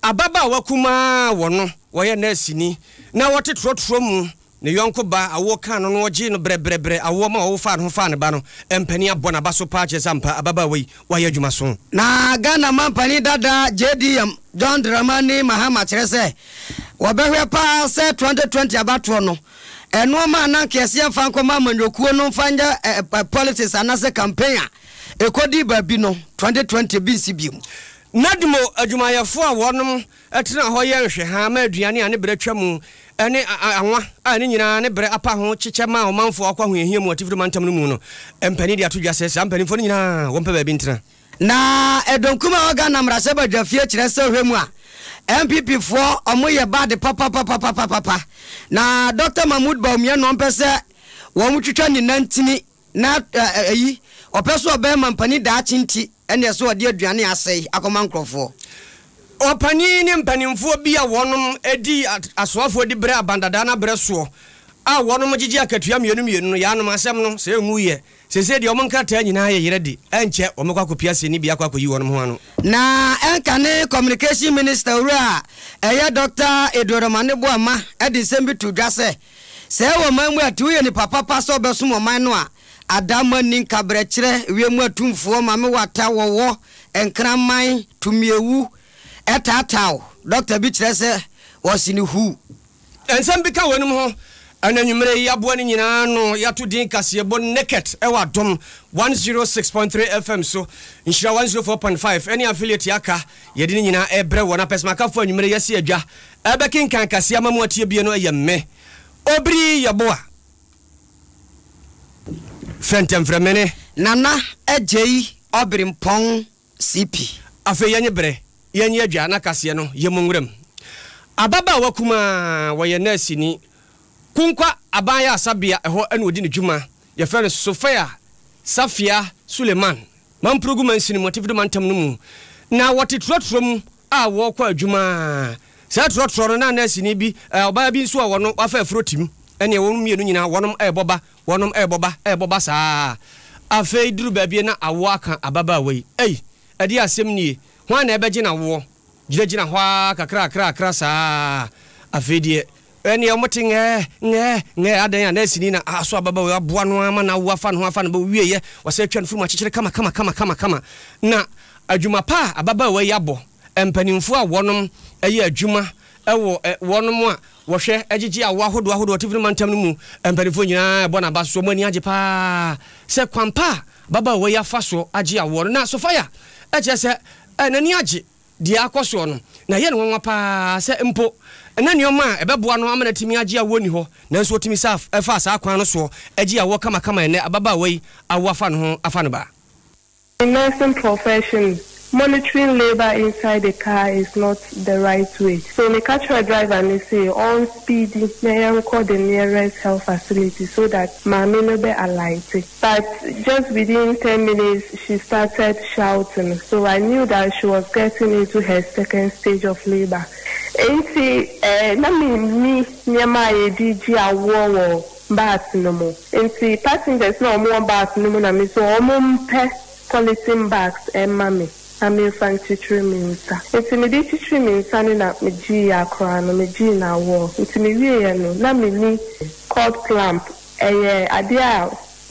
Ababaawa kumaa a wɔno wɔyɛ nɛɛseni na wɔte trɔtrɔ mu Ne yɔnko ba awoɔ kaa no na ɔgyee no brɛbrɛbrɛ awoɔ ma ɔwo faa ne ho faa ne ba no mpanin abɔ n'aba so paa kyerɛ sɛ ampa ababaawa yi wayɛ adwuma so. Na Ghana manpanin dada JDM John Dramani Mahama kyerɛ sɛ wɔbɛhwɛ paa sɛ 2020 abatoɔ no nnoɔma a na anka yɛse yɛmfa nkɔma amanyɔkuo no mfa nyɛ politics anaasɛ campaign a ɛkɔdii baabi no 2020 bi nsi biom. NADMO adwumayɛfoɔ a wɔnom tena hɔ yɛ nhwɛhaa ma aduane a ne berɛ twa mu ne anwa a ne nyinaa ne berɛ apa ho kyekyɛ ma ɔmanfoɔ a wɔkɔ ahohiahia mu wɔ Atifido Mantam no mu no mpanin de ato dwa sɛ saa mpanimfoɔ no nyinaa wɔmpɛ baabi ntena. Na Edonkum a ɛwɔ Ghana mmarahyɛbadwafie kyerɛ sɛ wohwɛ mu a NPP foɔ ɔmo yɛ bad papapapapapapa na Doctor Mahmood Bawumia na ɔmpɛ sɛ wɔn twitwa ne nantini Na ayi, ɔpɛ sɛ ɔbɛyɛ mampanin daakye nti ɛna ɛsɛ ɔde aduane a asɛe akɔma nkorɔfoɔ. Ɔpanin ne mpanimfoɔ bi a wɔnom di asoafoɔ diberɛ abandadaa no aberɛ soɔ a wɔnom gyegye akatua mmienu mmienu no, yaanom asɛm no sɛ ɛnwuiɛ. Seesei deɛ wɔn nkrataa nyinaa yɛ yerɛ de, ɛnkyɛ wɔbɛkɔ akɔpia asɛnnibea akɔ akɔyi wɔnom ho ano. Na ɛnkane Communication Minister Owura a ɛyɛ Dɔkta Edward Omane Boamah de nsɛm bi too dwa sɛ, Sɛ ɛwɔ ɔman mu a, te woyɛ nipa papa sɛ ɔbɛsom ɔman no a, Adamma nni nkaberɛkyerɛ, wiem atumfoɔ, mame wata, wɔwɔ, nkraman, tumiewu, ɛtaataw, dɔkta bi kyerɛ sɛ wɔse no huu. Nsɛm bi ka weinom ho. Ɛna anwumerɛ yi yɛaboa ne nyinaa ano, yɛato din Kaseɛbɔ Naked ɛwɔ Adom 106.3 FM so, Nhyira 104.5 ɛne affiliate aka, yɛde ne nyinaa ɛrebrɛ wɔ na pɛsɛmakafoɔ anwumerɛ yi asi adwa Ɛbɛkenkan kaseɛ ama mo atie bie no yɛ me Obiri Yeboah Fɛntɛmfrɛmene. Nana Agyei Ɔberempɔn CP. Afei yɛnye berɛ, yɛnye adwa na kaseɛ no yɛ mo nwuram. Ababaawa kumaa, wɔyɛ nɛɛseni. Kunkwa Aban Ayarsabea ɛhɔ na ɔdi ne dwuma. Yɛfrɛ no Sofia Safia Suleiman. Mamprugu mansini mu, Atifido mantam no mu, na wɔte trɔtrɔ mu a wɔrekɔ adwuma. Saa trɔtrɔ no, na nɛɛseni bi, ɔbaa bi nso a wɔno wafa afuro te mu. Ɛnneɛ wɔn mmienu nyinaa wɔnom rebɔ ba, wɔnom rebɔ ba, rebɔ ba saa. Afei duru baabi na awoɔ aka ababaawa yi. Ei, ɛdeɛ asɛm nie, hwan na ɛbɛgye no awoɔ? Gyinagyina hɔ ara kakrakrakra saa. Afei deɛ, Ɛnneɛ wɔte ngɛɛ, ngɛɛ, ngɛɛ, adɛn a nɛɛseni na asɔ ababaawa yi aboa no ara ma no awo afa ne ho afa ne ba, ɔwieeɛ, wɔsan atwa no firi mu akyekyere kama kama kama kama kama. Na adwuma pa a ababaawa yi abɔ, mpanimfoɔ a wɔnom yɛ adwuma wɔ wɔnom a wɔhwɛ gyegye awoɔ ahodoɔ ahodoɔ Tifiri mantam no mu mpanimfoɔ nyinaa ɛbɔ n'aba so, wɔn ani agye pa ara sɛ kwan pa a ababaawa yi afa so agye awoɔ no. Na Sophia kyerɛ sɛ n'ani agye. Deɛ akɔ soɔ no, na ɛyɛ no nwanwa pa ara sɛ mpo na nneɛma a ɛbɛboa no ama no atumi agye awoɔ nni hɔ, nanso ɔtumi sa faa saa kwan no soɔ gyee awoɔ kamakama ɛnnɛ ababaawa yi awo afa ne ho afa no ba. In nursing profession, monitoring labour inside the car is not the right way. So me ka kyerɛɛ driver no se ɔn speedi na yɛnkɔ the nearest health facility so that maame no bɛ alighte. But just within ten minutes she started shouting so I knew that she was getting into her second stage of labour. Enti eh, na menni nneɛma a yɛde gye awoɔ wɔ bus no mu. Enti passengers no a wɔwɔ bus no mu na me nso wɔmpɛ polythene bags mma me na memfa nkyekyere me nsa. Enti mede kyekyere me nsa no na megyee akwadaa no, megyee no awoɔ. Nti mewieeɛ no na menni cord clamp Ɛyɛ adeɛ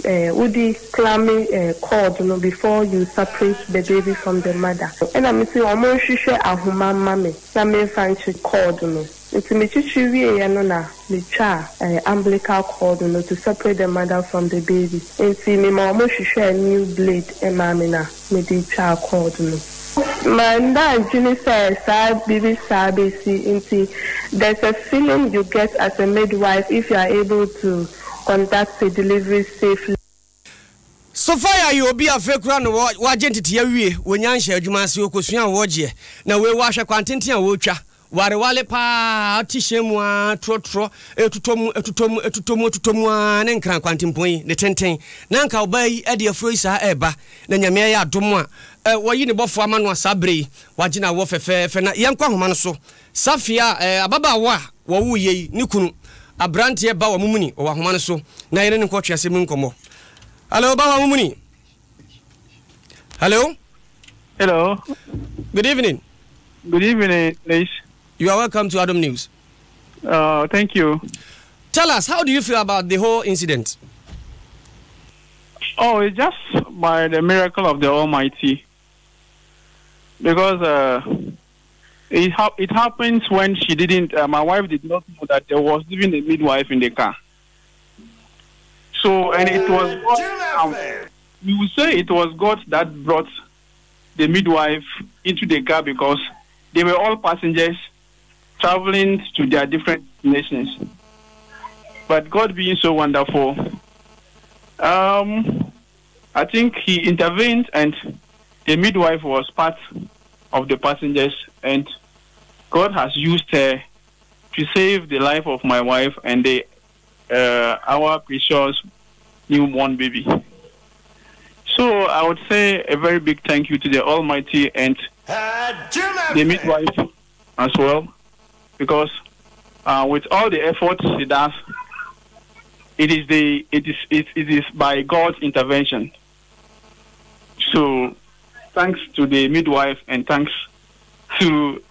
a wode clame cord no before you separate the baby from the mother. Ɛna mese wɔn nhwehwɛ ahoma mma me na menfa nkye cord no. Nti mekyekyere wieɛ no na metwaa umbilical cord no to separate the mother from the baby. Nti mema wɔn hwehwɛɛ new blade maa me na mede twaa cord no. Manda adwene sɛ saa biribi saa bɛsi nti there's a feeling you get as a midwife if you are able to conduct a delivery safely. Sophia yɛ obi a afei koraa na wagye ntetee awie wɔ nyanhyɛ adwuma ase, ɔkɔsuaa wɔgyeɛ, na wei wahwɛ kwantenten a wɔretwa Wareware paa, ɔte hyɛn mu ara, trɔtrɔ, ɛtotɔ mu, ɛtotɔ mu, ɛtotɔ mu, ɛtotɔ mu ara, ne nkran kwantempɔn yi, ne tenten. Na anka ɔbaa yi de afuro yi saa ɛreba, na Nyame ayɛ adom a, wayi ne bɔfoɔ ama no a saa berɛ yi, wagye no awoɔ fɛfɛɛfɛ. Na yɛnkɔ ahoma no so. Safia, ababaawa a wɔwoo yei, ne kunu, aberanteɛ Bawa Mumuni, ɔwɔ ahoma no so, na yɛne no nkɔ tweasɛm mu nkɔmmɔ. Hello, Bawa Mumuni. Hello. Hello. Good evening. Good evening, please. You are welcome to Adom News. Thank you. Tell us, how do you feel about the whole incident? Oh, it's just by the miracle of the Almighty. Because it, ha- it happens when she didn't, my wife did not know that there was even a midwife in the car. So, and it was God, you would say it was God that brought the midwife into the car because they were all passengers traveling to their different destinations. But God being so wonderful, I think He intervened and the midwife was part of the passengers, and God has used her to save the life of my wife and the our precious newborn baby. So I would say a very big thank you to the Almighty and the midwife as well, because with all the efforts she does, it is the it is it, it is by God's intervention. So thanks to the midwife and thanks to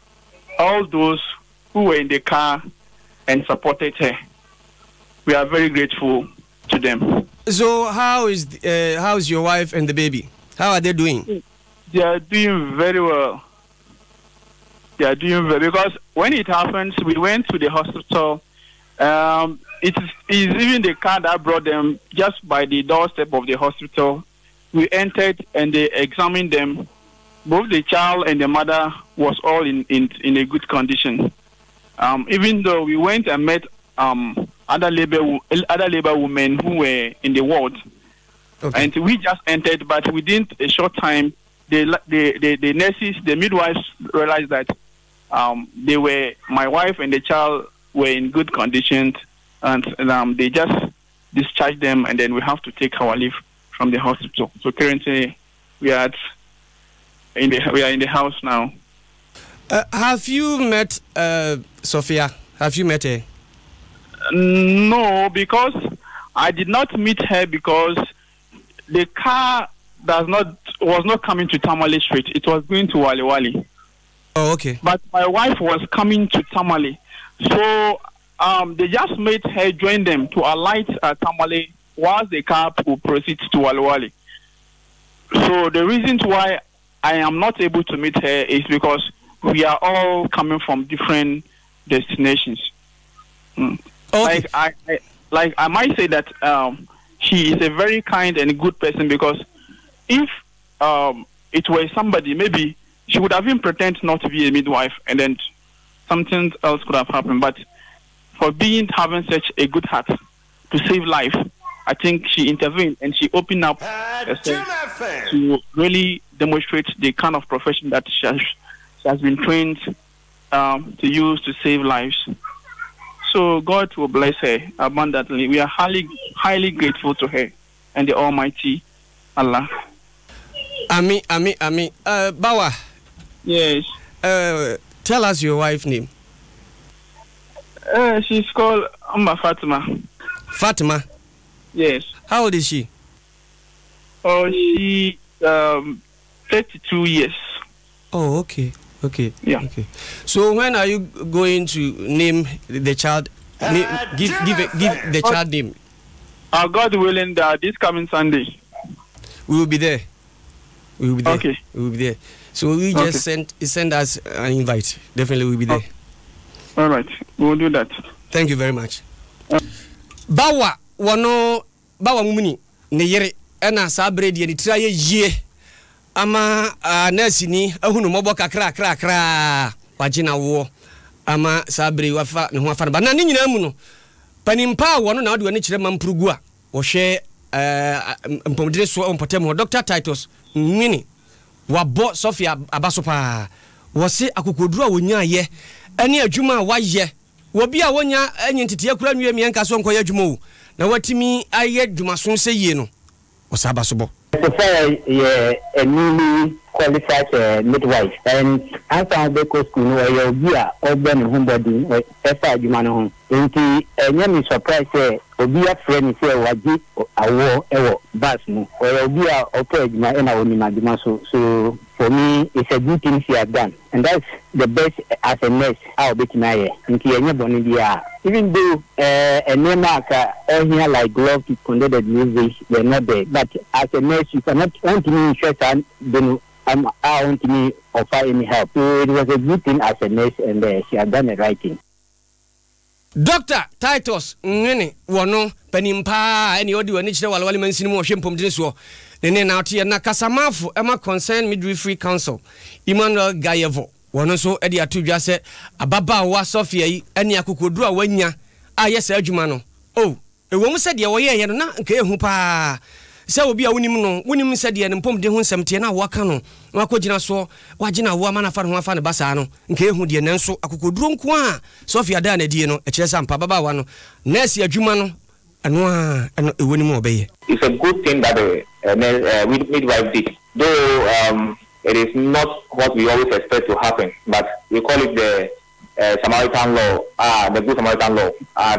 all those who were in the car and supported her. We are very grateful to them. So how is how is your wife and the baby? How are they doing? They are doing very well. They are doing very because when it happens, we went to the hospital. It is, is even the car that brought them just by the doorstep of the hospital. We entered and they examined them. Both the child and the mother was all in, in, in a good condition. Even though we went and met other labor other labor women who were in the ward, Okay. and we just entered, but within a short time, the the, the, the nurses, the midwives realized that they were my wife and the child were in good condition, and they just discharged them, and then we have to take our leave from the hospital. So currently, we are at, in the we are in the house now. Have you met Sophia? Have you met her? No, because I did not meet her because the car does not was not coming to Tamale Street. It was going to Walewale. Oh, okay. But my wife was coming to Tamale, so they just made her join them to alight at Tamale whilst the car will proceed to Walewale. So the reason why I am not able to meet her is because we are all coming from different destinations. Okay. Like I like I might say that she is a very kind and good person because if it were somebody, maybe she would have been pretend not to be a midwife, and then something else could have happened. But for being having such a good heart to save life, I think she intervened and she opened up herself to really demonstrate the kind of profession that she has been trained to use to save lives. So God will bless her abundantly. We are highly, highly grateful to her and the Almighty Allah. Ami, Ami, Ami. Bawa. Yes. Tell us your wife's name. She's called Amma Fatima. Fatima? Yes. How old is she? Oh, she 32 years. Oh, okay. Okay. Yeah. Okay. So when are you going to name the child? Give the child name. God willing, this coming Sunday. We will be there. We will be there. Okay. We will be there. So we just send us an invite. Definitely we'll be there. Oh. All right. We'll do that. Thank you very much. Bawa wono bawa mumuni ne yere ena saa bere deɛ ne tiri ayɛ yie ama nurse ni ahunu mmɔbɔ kakra kakra kakra wagye n'awoɔ ama saa bere wafa ne ho afa no ba na ne nyinaa mu no panimpa a wɔno na ɔde w'ani kyerɛ mampurugu a wɔhwɛ mpɔmudene soɔ mpɔtam hɔ Dr. Titus Nwini wabɔ Sophia aba so paa wɔse akokoduro a wɔnyaayɛ ɛne adwuma a wayɛ wɔbi a wɔnya anyi nteteɛ kura nwie mmiɛnka so nkɔyɛ adwuma o na watumi ayɛ dwumaso sɛ yie no wɔsa aba so bɔ. Sophia yɛ a newly qualified midwife and ansa wobɛkɔ school no ɔyɛ obi a ɔbɔ ne ho bɔden ɛfa adwuma no ho nti ɛnyɛ me surprise sɛ obi afrɛ ne sɛ wagye awoɔ ɛwɔ bus mu. Ɔyɛ obi a ɔpɛ adwuma ɛna onim adwuma so. So For me it's a good thing she has done and that's the best as a nurse a ɔbɛtumi ayɛ nti ɛnyɛ bɔne biara even though eh nneɛma a ka ɔhia like glove to conduct the delivery were not there but as a nurse you cannot ɔntumi nhwɛ saa de no ama a ɔntumi offer any help so it was a good thing as a nurse and she has done the right thing. Dɔkta Titus Nwene wɔ no panin paa a ɛneɛ ɔde w'ani kyerɛ Walewale mansini mu ɔhwɛ mpomdene soɔ ne ne naɔteɛ na kasamafo ɛma Concerned Midwifery Council Emmanuel Gayevo wɔ no nso de ato dwa sɛ ababaawa Sophia yi ɛne akokoɔduro a wanya a yɛ saa adwuma no oh Ɛwom sɛ deɛ ɔyɛeɛ no na anka ɛyɛ hu paa sɛ obi a wonim no, wonim sɛdeɛ ne mpɔmuden ho nsɛm teɛ na wɔaka no na wakɔgyina soɔ, wagye no awoɔ ama no afa ne ho afa ne ba saa no, anka ɛyɛ hu deɛ, nanso akokoɔduro nko ara a Sophia daa no adie no, ɛkyerɛ sɛ ampa ababaawa no nɛɛse adwuma no, ɛno ara na ɛwɔ ne mu a ɔbɛyɛ. It's a good thing that the midwife did, though it is not what we always expect to happen, but we call it the Samaritan law a, the good Samaritan law a,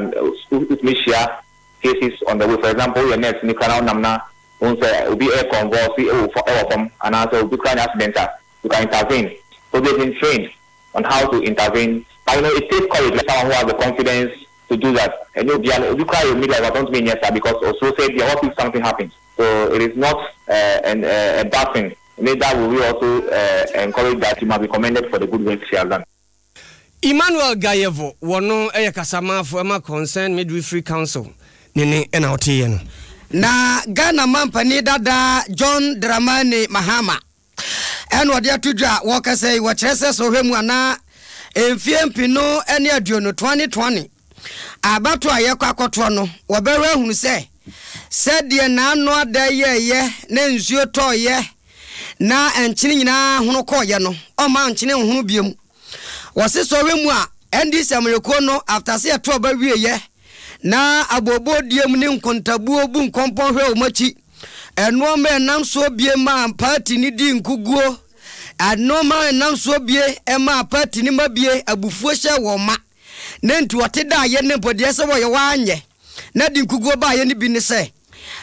wotumi hyia cases on the way. For example, woyɛ nurse ni koraa na wonam na wohu sɛ obi reconvulse wɔ wɔ fam anaasɛ obi koraa anya accident a, you can intervene. So they've been trained on how to intervene. But you know, it takes courage, like someone who has the confidence to do that. Ɛnyɛ obiara na, obi koraa yɛ midwife but ɔntumi nyɛ saa because osuro sɛ ebia what if something happens. So it is not a bad thing. Neither will we also encourage that she must be commended for the good work she has done. Emmanuel Gayevo wɔ no yɛ kasamafo ma Concerned Midwifery Council ne ne na ɔteeɛ no. Na Ghana mampanin dada John Dramani Mahama ɛna ɔde ato dwa a wɔkasa yi wɔkyerɛ sɛ sɛ ɔhwɛ mu a na mfie mpenu ne aduonu, 2020, Abatoɔ a yɛkɔ akɔtoɔ no, wɔbɛhwɛ ahunu sɛ, sɛdeɛ n'ano ada yɛeɛ na nsuo tɔeɛ na nkyene nyinaa hono kɔeɛ no, ɔmma nkyene nhono biom. Wɔse sɛ ɔhwɛ mu a, NDC amanyɔkuo no after sɛ yɛto aba wieɛ na abooboo mu ne nkontabuo bu nkɔmpɔn hwɛ wɔn akyi, nnoɔma a ɛnam soɔ bie maa party no dii nkuguo, nnoɔma a ɛnam soɔ bie maa party no ma bie abufuo hyɛɛ wɔn ma. Na enti wɔte daeɛ ne mpo deɛ sɛ wɔyɛ wɔanyɛ na de nkuguo baeɛ no bi ne sɛ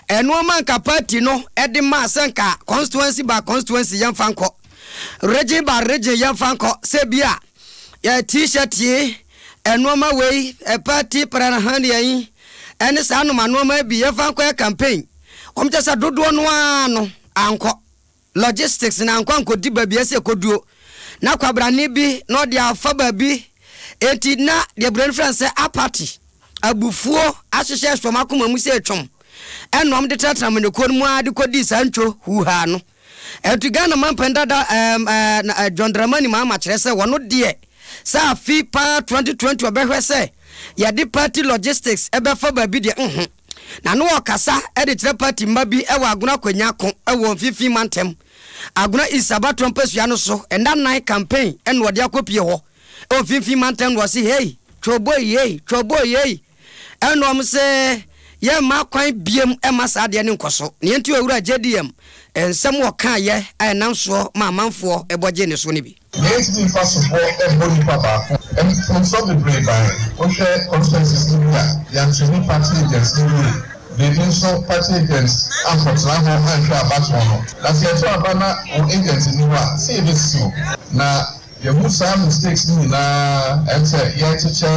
ɛnoɔma nka party no de maa sɛ nka constituency by constituency yɛmfa nkɔ, region by region yɛmfa nkɔ, sɛ bi a yɛ t-shirt yi, ɛnoɔma wei, party paraphernalia yi, ɛne saa noma noɔma bi yɛmfa nkɔ yɛ campaign. Wɔn kyɛ sɛ dodoɔ no ara no ankɔ. Logistics na ankɔ ankɔdi baabi a ɛsɛ ɛkɔduo. Na kwabrane bi na ɔde afa baabi. Enti na deɛ buroni frɛ no sɛ apathy, abufuo ahyehyɛ ahyɛ wɔn akoma mu sɛ ɛtwom. Ɛna wɔn de tenatena amanyɔkuo no mu ara de kɔdii saa ntwo huuhaa no. Enti Ghana manpanin dada ɛɛm ɛɛ John Dramani Mahama kyerɛ sɛ wɔn deɛ sɛ afe paa 2020 ɔbɛhwɛ sɛ yɛde party logistics ɛbɛfa baabi deɛ nho. Na na ɔkasa de kyerɛ party mma bi wɔ Agona Akwanya ko wɔ Mfimfini Mantam, Agona East abatoɔ mpasua no so. Nna nnan campaign na ɔde akɔpie hɔ wɔ Mfimfini Mantam na ɔse hei twɔboi ei twɔboi ei ɛna ɔm se yɛmma kwan biem mma saa adeɛ no nkɔ so. Nea nti Owura JDM nsɛm ɔkaeɛ a ɛnam soɔ ma amanfoɔ bɔ gyee ne soɔ no bi. Yɛntumi mfa soboɔ mmɔ nipa baako. Mfomsoɔ bebree baeɛ. Wohwɛ constituencies no bi a, yɛantraini party agents no yie. Baabi nso party agents ankɔtena hɔ anhwɛ abatoɔ no. Na sɛ yɛto aba na wo agent nni hɔ a, sɛ yɛbɛsisi wo. Na yɛhu saa mistakes no nyinaa, ɛne sɛ yɛrekyekyɛ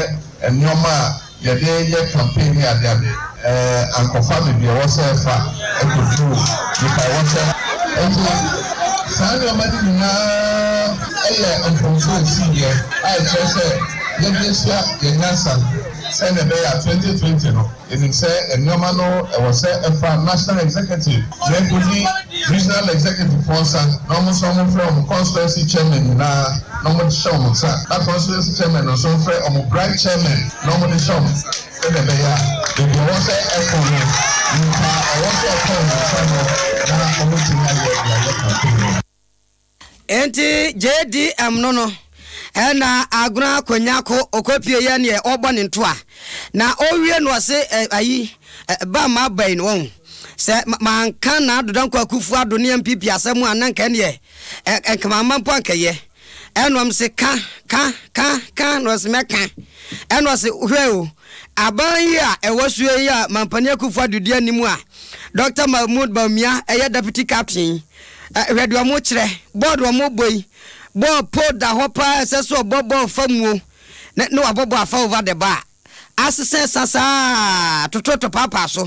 nnoɔma a Yɛde yɛ campaign ne ade ade eh ankɔfa baabi a ɛwɔ sɛ ɛfa ɛkɔduru nipa ɛwɔ sɛ. Nti saa nneɛma no nyinaa yɛ mfomsoɔ a ɛsiiɛ a ɛkyerɛ sɛ yɛde asua yɛn nyansa sɛdeɛ ɛbɛyɛ a 2020 no yɛnim sɛ nneɛma no ɛwɔ sɛ ɛfa national executive na ɛkɔdi regional executive foɔ nsa na wɔn nso wɔmfrɛ wɔn constituency chairman nyinaa na wɔde hyɛ wɔn nsa na constituency chairman no nso mfrɛ wɔn branch chairman na wɔde hyɛ wɔn sɛdeɛ ɛbɛyɛ a baabi a ɛwɔ sɛ ɛkɔ no nipa a ɛwɔ sɛ ɛkɔ wɔn nsa no na wɔatumi ayɛ de ayɛ campaign no. Enti JDM no no ɛna Agona Konyako ɔkɔpie yɛ neɛ ɔbɔ ne ntoa na ɔwie no ɔse ayi ba ma aba yi no wɔn sɛ manka na Ado Dankwa Akufo Addo ne NPP asɛm a na nka ɛneɛ nka mamma mpo ankɛyɛ ɛna ɔm se ka ka ka ka na ɔse mɛka ɛna ɔse hwɛ o aban yi a ɛwɔ soɔ yi a Mampani Akufo Addo di anim a Dr. Mahmoud Bawumia ɛyɛ deputy captain yi. Hwɛ deɛ ɔmo kyerɛ, bɔɔl deɛ ɔmo bɔ yi, bɔɔl pole da hɔ paa ɛsɛ sɛ ɔbɔ bɔɔl fa muo na ne wabɔ bɔɔl afa over the bar. Asesa ɛsa saa tototo paapaa so.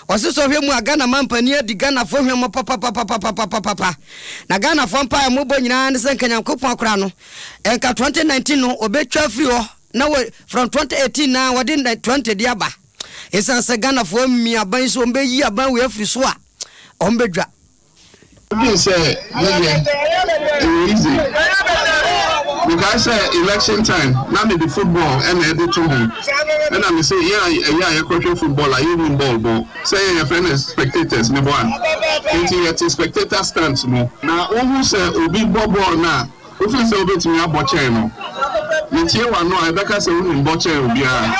Ɔse sɛ ɔhwɛ mu a Ghana mampanin adi Ghanafoɔ hwammɔ papapapapapapa. Na Ghanafoɔ mpaeɛ a ɔmo bɔ nyinaa ne sɛ nka Nyankopɔn akora no nka 2019 no ɔbɛtwa afiri hɔ na wɔ from 2018 naa wɔde 20 de aba. Ɛsiane sɛ Ghanafoɔ amia aban yi sɛ wɔn bɛyi aban wei afiri so a wɔn bɛdwa. Wodwen sɛ me deɛ ɛyɛ easy. Mekae sɛ election time na mede football na ɛde to ho ɛna mese yɛn a ɛyɛ a yɛkɔhwɛ football a yɛnnim bɔɔl bɔ sɛ yɛn yɛfrɛ no spectators meboa nti yɛte spectator stands mu. Na wohu sɛ obi bɔ bɔɔl no a Wofii sɛ wobɛtumi abɔ kyɛn no. Metie w'ano a, ɛbɛka sɛ wonim bɔ kyɛn obiara.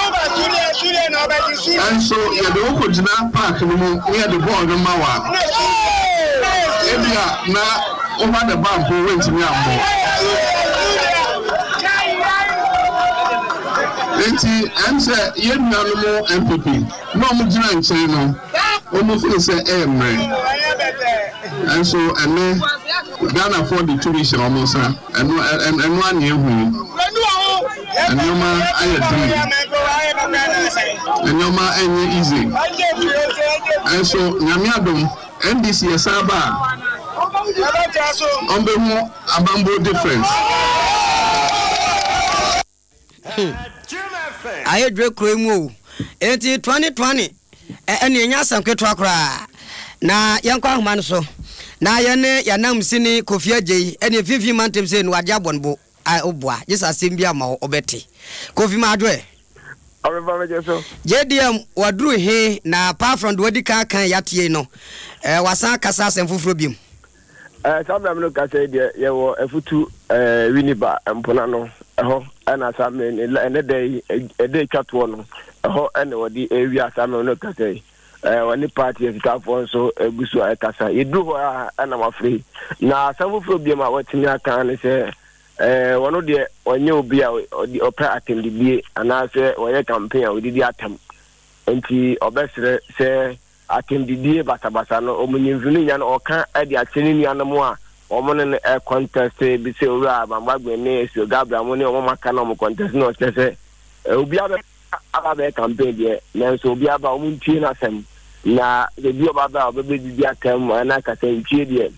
Ɛnso yɛde wo kɔgyina park no mu na yɛde bɔɔl no ma wo a, ebia na over the bar mpo woantumi ammɔ. Enti ɛm sɛ yɛn nuanom NPP na wɔgyina nkyɛn no, wɔfeel sɛ ɛyɛ mmerɛ. Nanso ɛnnɛ Ghanafoɔ de tumi hyɛ wɔn nsa, ɛno ɛno ara na yɛhu yi. Nneɛma ayɛ den, nneɛma ɛnyɛ easy. Nanso Nyame adom, NDC yɛsan ba a, wɔbɛhu abambo difference. Hmm. Ayɛ dwere kuro yi mu o. Enti 2020 ɛne ɛnyɛ asɛm ketewa koraa. Na yɛnkɔ ahoma no so. Na yɛne yɛanamsini Kofi Agyei ɛne mfimfini mantam sei no wagye abɔ no bo. A woboa gye sɛ asɛm bi ama wo wobɛte. Kofi Madwoɛ. Ɔbɛba bɛgye so. JDM waduru he na apart from deɛ wadi kan aka a yɛatie yi no, eh, wasan akasa asɛm foforɔ biom. Eh, saa mmerɛ no kasa yi deɛ yɛwɔ afutu eh, Winneba mpona no ɛhɔ ɛna saa mmerɛ no ɛnɛ da yi ɛda atwa toɔ no ɛhɔ ɛna wɔde ɛwia saa mmerɛ no kasa yi eh, wɔne party asikafoɔ nso ɛgu so a ɛkasa yɛduru hɔ a ɛna wafrɛ yi na asɛm foforɔ biom a wɔatumi aka ne sɛ eh, wɔno deɛ ɔnyɛ obi a ɔpɛ atɛmdidie anaasɛ wɔyɛ campaign a ɔdidi atɛm nti ɔbɛsrɛ sɛ Atɛmdidie basabasa no, wɔn nyimfiri no nya no ɔka de akyerɛ ne nuanom a wɔn ne no ɛkɔntɛste bi sɛ Owura Bambagbin ne Esio Gabriel mo ne wɔn aka na wɔn kɔntɛste na ɔkyerɛ sɛ obiara bɛ aba bɛyɛ campaign deɛ nanso obiara ba wɔn ntie n'asɛm na ebi ɔba bɛ a ɔbɛbɛdidi atɛm anaa kasa ntwie deɛ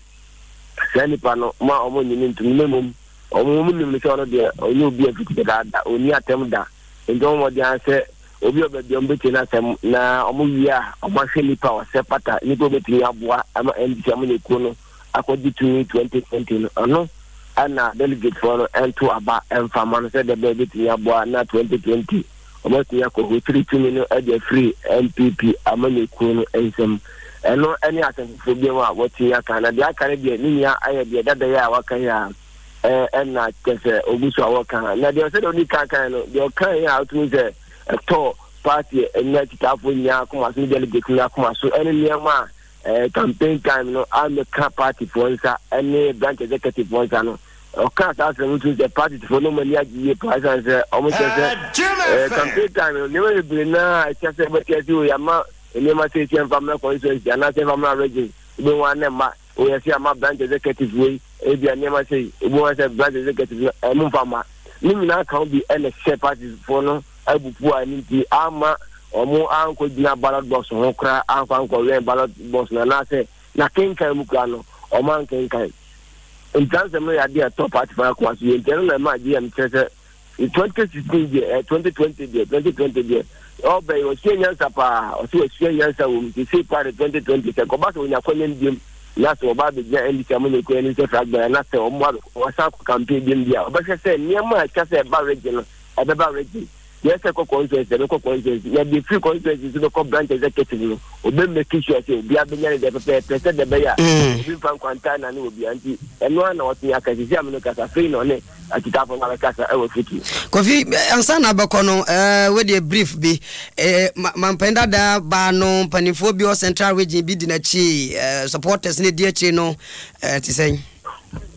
saa nipa no ma wɔn nyini ntum na mmom wɔn wɔn nim no sɛ ɔno deɛ ɔnyɛ obi a fiti dadaada ɔnni atɛm da nti wɔn mmɔden ara sɛ Obi a ɔba biara wɔbɛtie n'asɛm na wɔwie a wɔahwɛ nipa a ɔsɛ fata, nipa a ɔbɛtumi aboa ama NDC amanyɔkuo no akɔgye tumi 2020 no, ɔno na delegatefoɔ no nto aba mfa ma no sɛdeɛ ɛbɛyɛ bɛtumi aboa na 2020 wɔatumi akɔhotiri tumi no de afiri NPP amanyɔkuo no nsam. Ɛno ne asɛm foforɔ biara a wɔatumi aka na deɛ aka no deɛ ne nyinaa ayɛ deɛ dada yi a wɔaka yi a ɛna kyɛ sɛ ogu so a wɔka na deɛ sɛdeɛ ɔdi kan kan no deɛ ɔka yi a wotumi sɛ ɛtɔ party ɛnyɛ akyitaafoɔ nyinaa akoma so ne delegate nyinaa akoma so ɛne nneɛma a ɛɛ campaign time no amɛka partyfoɔ nsa ɛne branch executive foɔ nsa no ɔka saa asɛm wotumi sɛ partyfoɔ no wɔn ani agye yie paa ɛsan sɛ wɔn kyɛ sɛ ɛɛ campaign time no nneɛma bebree naa ɛkyɛ sɛ ɛbɛkyɛ sɛ oyɛ ama nneɛma sɛ ɛkyɛ nfa mmerɛ constituency anaasɛ nfa mmerɛ region wobɛhu anɛ mma Woyɛ sɛ ama branch executive wei ebia nneɛma sei ebi wɔn sɛ branch executive no ɛmo nfa ma ne nyinaa ka ho bi ɛna hyɛ partyfoɔ no abufuo a ɛno nti ama wɔn ankɔ gyina ballot box ho koraa ankɔ ankɔ wɛn ballot box no anaasɛ na kenkan mu koraa no wɔn ankenkan ntansɛm no yɛ adeɛ ɛtɔ partyfoɔ akoma so yɛ nti ɛno na ɛma GM kyerɛ sɛ 2016 deɛ eh, 2020 deɛ 2020 deɛ ɔbɛ yi ɔsua nyansa paa ɔsɛ ɔsua nyansa wɔ mu sese paa de 2020 sɛ kɔba sɛ ɔnya kɔnyɛ no biom na sɛ ɔba abɛgyina ndc amanyɔkuo kuo anim sɛ flag bearer na sɛ ɔmo ɔsan kɔ campaign biom deɛ ɔbɛhwɛ sɛ nneɛma a ɛtwa sɛ ɛba region no ɛbɛba region deɛ ɛsɛ kɔ constituency ɛbɛkɔ constituency na deɛ firi constituency nso bɛkɔ branch executive no ɔbɛ make sure sɛ obiara bɛnya ne deɛ pɛpɛɛpɛ sɛ deɛ ɛbɛyɛ a mm. obi mfa nkwantaa na ne wɔ bia nti ɛno ara na ɔtumi aka sisi ameno kasa afei na ɔne Akyitaafo no abɛkasa wɔ Fiti. Kofi, ansa na abɛkɔ no, eh, wedeɛ brief bi. Eh, mampanyin dada baa no, mpanimfoɔ bi wɔ Central Region bi di n'akyi, eh, supporters no di akyire no, eh, te sɛn?